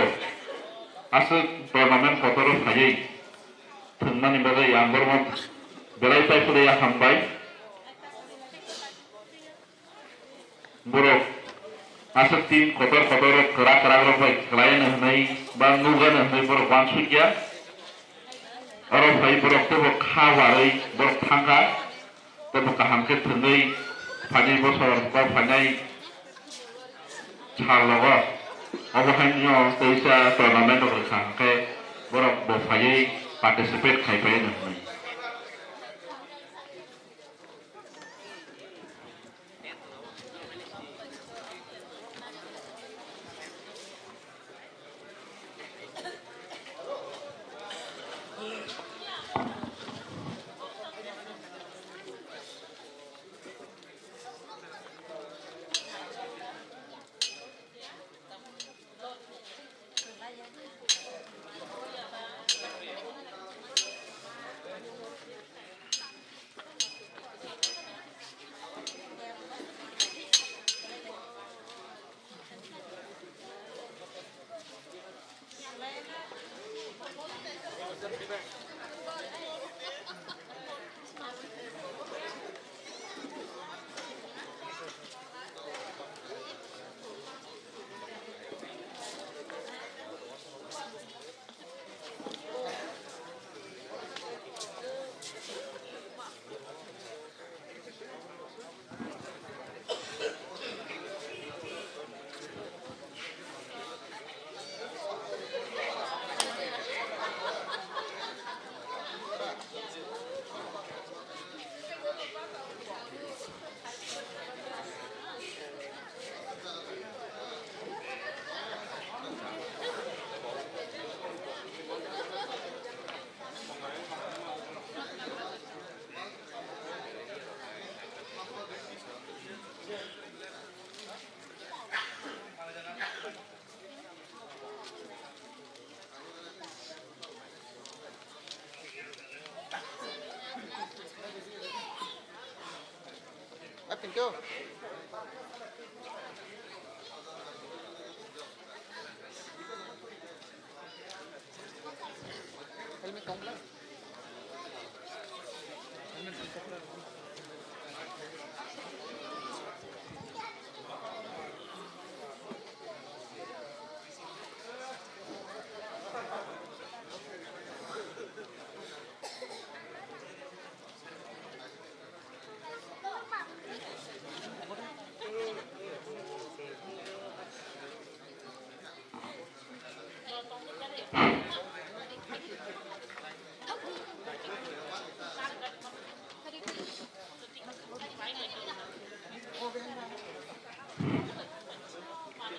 aswk tournament kotor o phaiwi thwngmani bagwi ang borokno belai paiphlaiya hambai. Borok aswk team kotor kotor kwrak kwrak rok bai kwlai no hwnwi ba nugano hwnwi borok uansukya. Oro phai borok teibo kha warwi borok thangkha, teibo kaham khe thwngwi phainai bosor ba phainai sal rogo obo haino teisa tournament rok rwkha, hwnkhe borok bo phaiwi participate khai pai no hwnwi.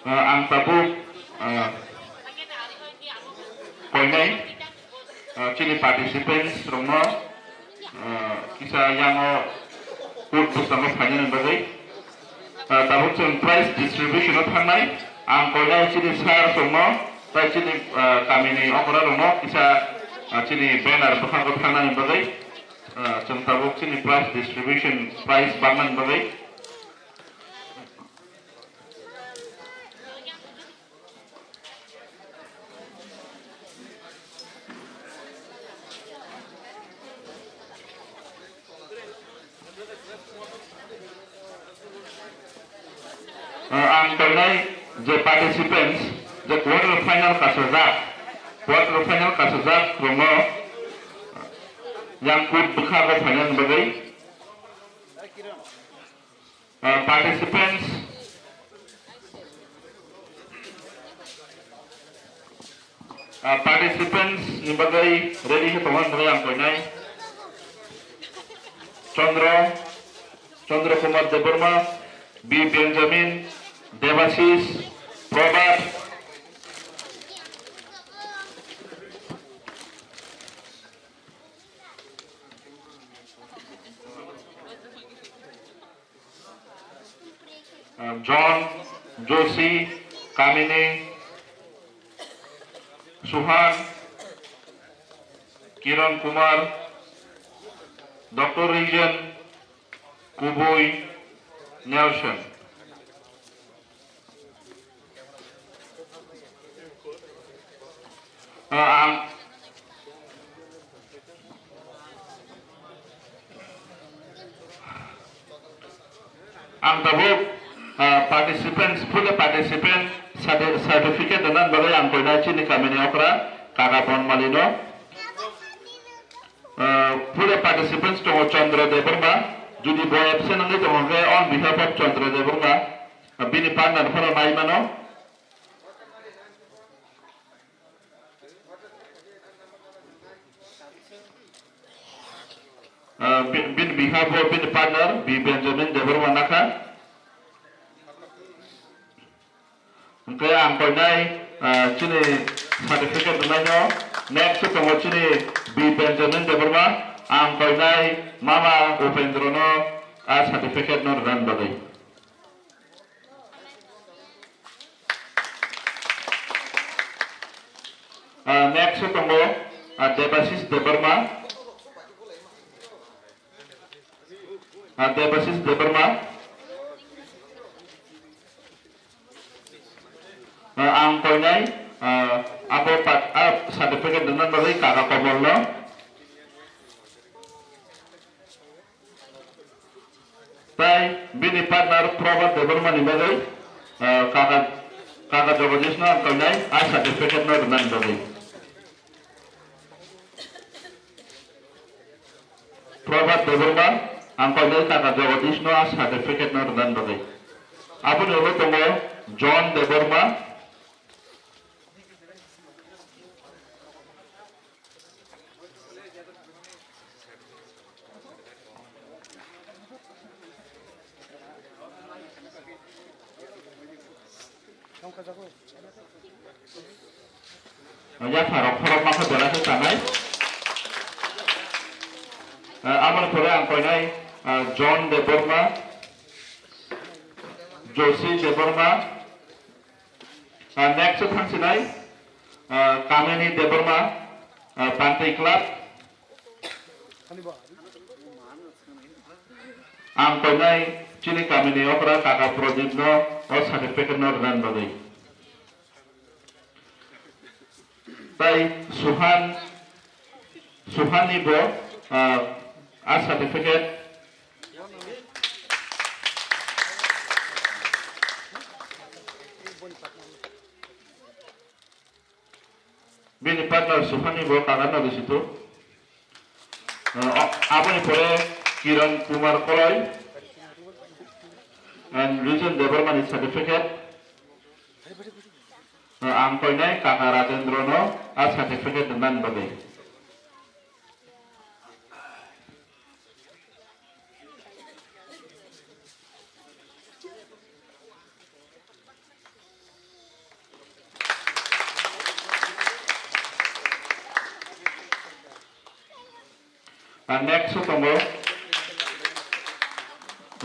Ah, ang tabuk, ah, koinai, ah, chini participants rokno, ah, kisa yango kut bwskango phainani bagwi, ah, tabuk chwng prize distribution o thangnai. Ang koinai chini sir rokno, tai chini, ah, kamini okra rokno kisa, ah, chini banner bwkhango thangnani bagwi, ah, chwng tabuk chini prize distribution, prize baknani bagwi. Ah, ang tongnai je participants, je quarter final kasajak, quarter final kasajak rokno yang kut bwkhago phainani bagwi. Ah, participants, ah, participants ni bagwi ready khe tongna bagwi ang koinai. Chandra, Chandra Kumar Debbarma, B Benjamin, Devasis, Prabhat, ah, John, Joshi, Kamini, Suhan, Kiran Kumar, Doctor Region, Kubui, Nelson. Ah, ang, ang tabuk, ah, participants, pura participant certi-, certificate rwna bagwi ang koinai chini kamini okra Kaka Bonmalino. Ah, pura participants tongo Chandra Debbarma, jodi bo absent wngwi tongo khe on behalf of Chandra Debbarma, ah, bini partner phano nai mano. Ah, bi-, bini behalf o bini partner B Benjamin Debbarma nakha. Hwnkhe ang koinai, ah, chini certificate rwnaino next tongo chini B Benjamin Debbarma. Ang koinai Mama Upendrono a certificate no rwna bagwi. Ah, next tongo, ah, Debasis Debbarma. Ah, Debasis Debbarma. Ah, ang koinai, ah, abo pat, ah, certificate rwna bagwi Kaka Komolno. Tai bini partner Prabhat Debbarma ni bagwi, ah, kaka, kaka Jagadish no ang koinai a certificate no rwna ni bagwi. Prabhat Debbarma ang koinai kaka Jagadish no a certificate no rwna ni bagwi. Aboni ulo tongo John Debbarma. Yapharok khorokma khe belai khe chanai. Ah, aboni pore ang koinai, ah, John Debbarma, Joshi Debbarma, Ah, next thangsinai, ah, Kamini Debbarma, ah, Pantei Club. Ang koinai chini Kamini okra kaka Pradip no o certificate no rwna bagwi. Tai Suhan, Suhan ni bo, ah, a certificate. Bini partner Suhani bo kagan no bisi tu. Ah, o-, aboni pore Kiran Kumar Koloi and Rijen Debbarma ni certificate. Ah, ang koinai kaka Rajendra no a certificate rwna bagwi. Next o tongo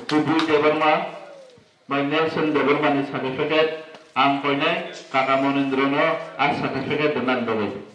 Kubui Debbarma bai Nelson Debbarma ni certificate. Ang koinai kaka Monindro no a certificate rwna bagwi.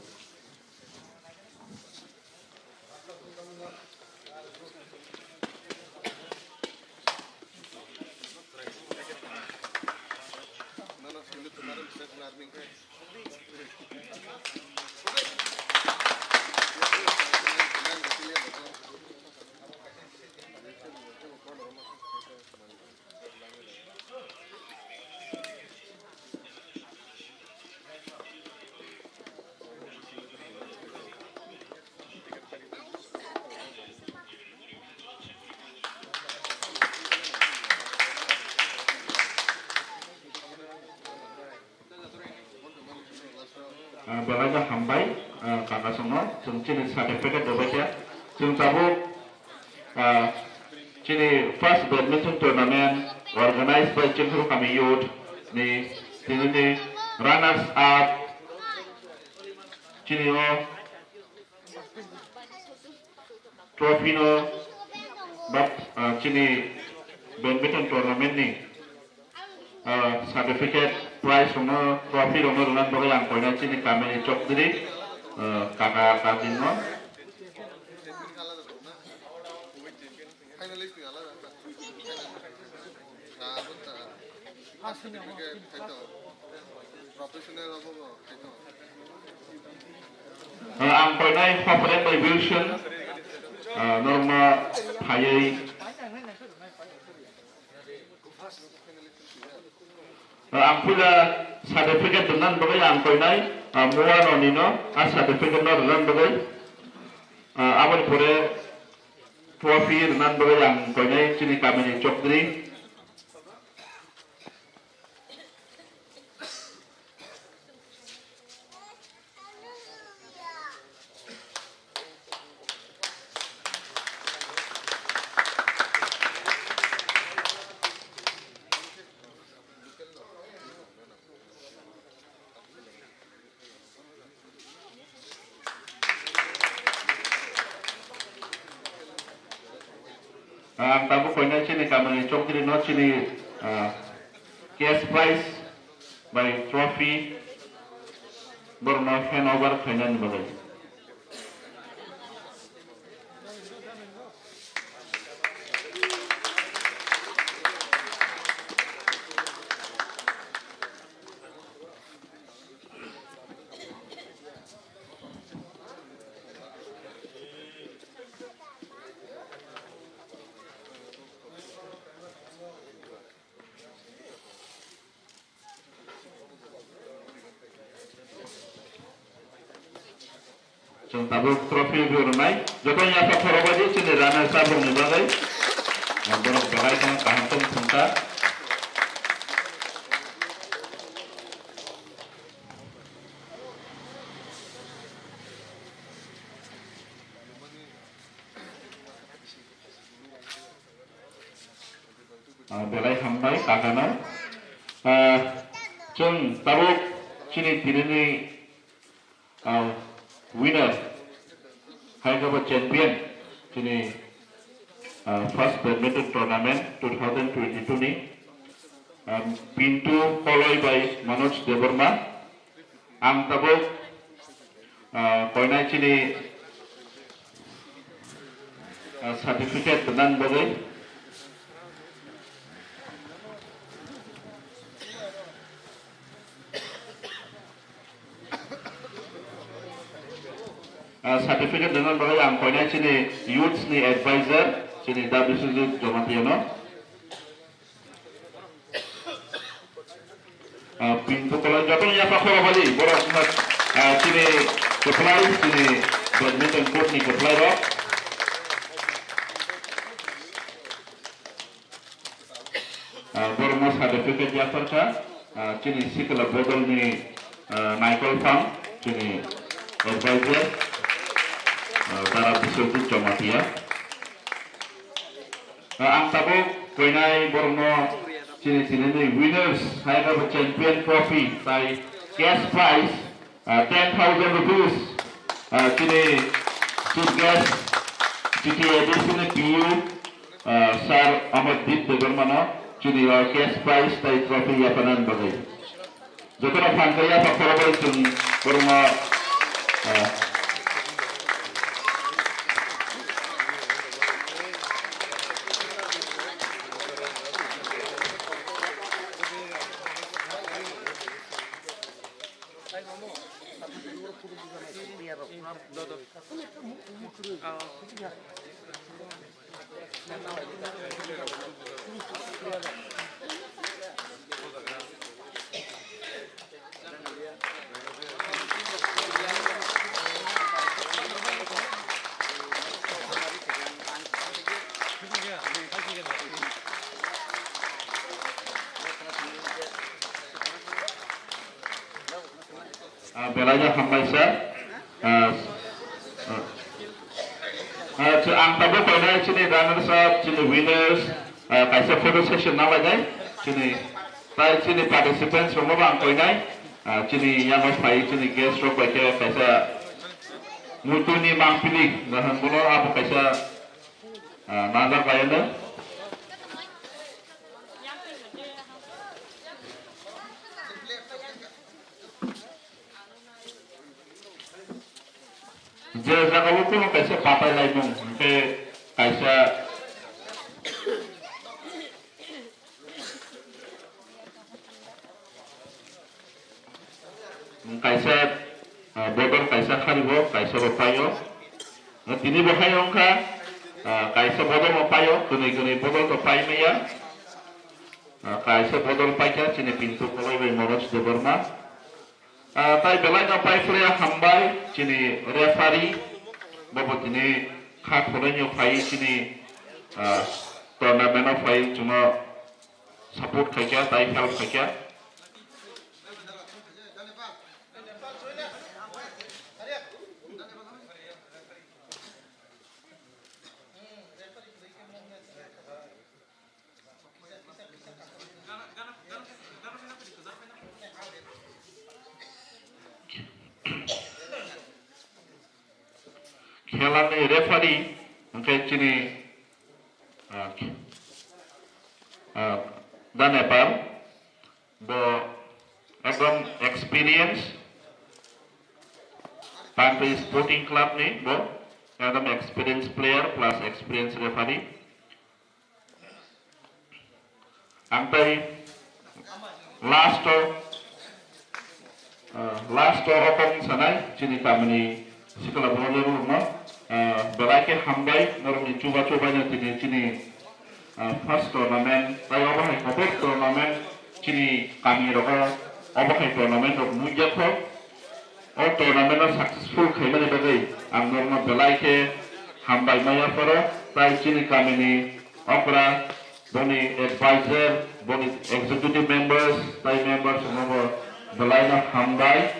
Ah, belai no hambai, ah, kaka songno chwng chini certificate rwbaikha. Chwng tabuk, ah, chini first badminton tournament organized by Chinthuru Kami Youth ni tinini runners up chini o trophy no ba, ah, chini badminton tournament ni, ah, certificate, prize rokno, trophy rokno rwna bagwi ang koinai chini kamini chokdri, ah, kaka kaki no. Ah, ang koinai Hopren bai Wilson, ah, norma phaiwi. Ah, ang puila certificate rwna bagwi ang koinai, ah, Muano nino, ah, certificate no rwna bagwi. Ah, aboni pore trophy rwna bagwi ang koinai chini kamini chokdri. Ang tabuk koinai chini kamini chokdri no chini, ah, cash prize bai trophy borokno hand over khainani bagwi. Chwng tabuk trophy rwnai. Joto yapha khorokbaidi chini runners up rokni bagwi. Borok belai kheno kaham khe thwngkha. Ah, belai hambai kakano. Ah, chwng tabuk chini tinini, ah, winner, hai khe bo champion, chini, ah, first badminton tournament two thousand twenty-two ni, ah, Pintu Koloi bai Manoj Debbarma. Ang tabuk, ah, koinai chini, ah, certificate rwna bagwi. Ah, certificate rwna bagwi ang koinai chini youths ni advisor, chini Da Biswajit Jamatia no. Ah, Pintu Koloi jotono yapha khorokbaidi, borok wngkha, ah, chini kwplai, chini badminton court ni kwplai rok. Ah, borokno certificate yapharkha, ah, chini sikla bodolni, ah, Naikol Phang, chini advisor, ah, Dara Biswajit Jamatia. Ah, ang tabuk koinai borokno chini tinini winners, hai khe bo champion trophy tai cash prize, ah, ten thousand rupees, ah, chini chief guest T T A D C ni P U, ah, Sir Amardeep Debbarma no chini o cash prize tei trophy yapharnani bagwi. Jotono phan khe yaphar khorokbai chwng borokno, ah, Ah, belai no hambai sir. Ah, ah, ah, chi-, ang tabuk koinai chini runners up, chini winners, ah, kaisa photo session nanglainai. Chini, tai chini participants rokno bo ang koinai. Ah, chini yango phai chini guest rok bai khe kaisa muituni mangpili nahang bono abo kaisa, ah, nangjak bai ano. Je jagao kuno kaisa batai laimung, hwnkhe kaisa, kaisa, ah, bodol kaisa kharibo, kaisa bo paio. Tini bo hai wngkha, ah, kaisa bodol bo paio, kwnwi kwnwi bodol to pai maya. Ah, kaisa bodol paikha, chini Pintu Koloi bai Manoj Debbarma. Ah, tai belai no pai phuria hambai chini referee, bobo tini kha khoroi no phai chini, ah, tournament o phai chwngno support khaikha tai help khaikha. Khelani referee hwnkhe chini, ah, ah, Da Nepal, bo ekdom experience Pantwi Sporting Club ni, bo ekdom experience player plus experience referee. Ang tai last o, ah, last o rokong sanai chini kamini sikla brother rokno, ah, belai khe hambai norokni chuba chubaino tini chini, ah, first tournament tai obo hai kotor tournament chini kami rogo obo hai tournament rok nukjakho. O tournament no successful khaimani bagwi ang norokno belai khe hambai maya phoro, tai chini kamini okra, boni advisor, boni executive members, tai members rokno bo belai no hambai,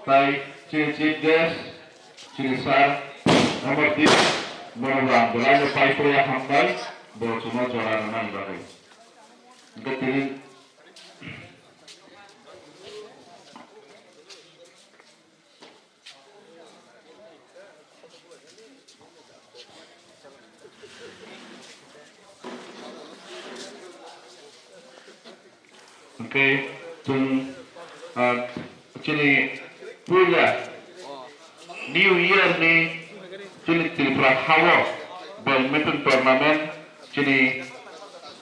tai chini chief guest, chini sir Amardeep, bono bo ang belai no pai pore hambai, bo chwngno jora rwnani bagwi. Hwnkhe tini Hwnkhe chwng, ah, chini puila New Year ni chini Tripura hao badminton tournament chini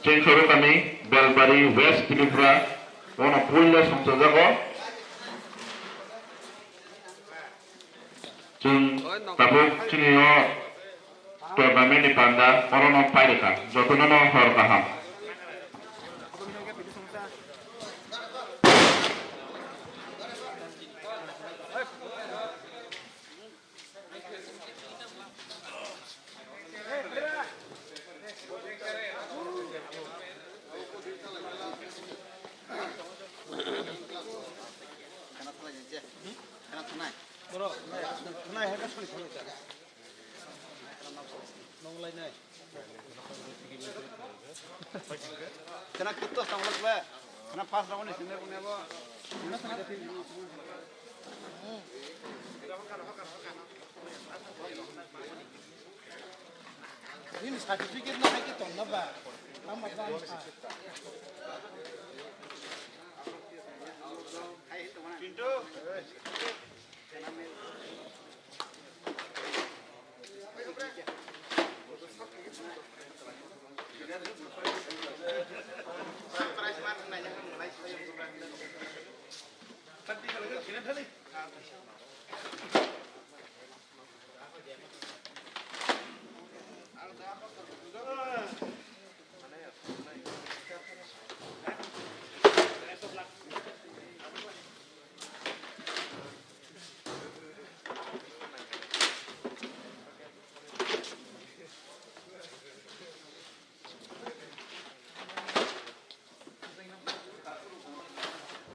Chengkhorokani Belbari West Tripura ono puila songchajago. Chwng tabuk chini o tournament ni panda orono pairwkha, jotono no hor kaham. Borok, nai, nai, hai ka soni soni ka. Nong lai nai. Kena kito tong lak ba. Kena pas round ni sini punya bo. Nini certificate no hai khe tong na ba? Tamo ba ang sa.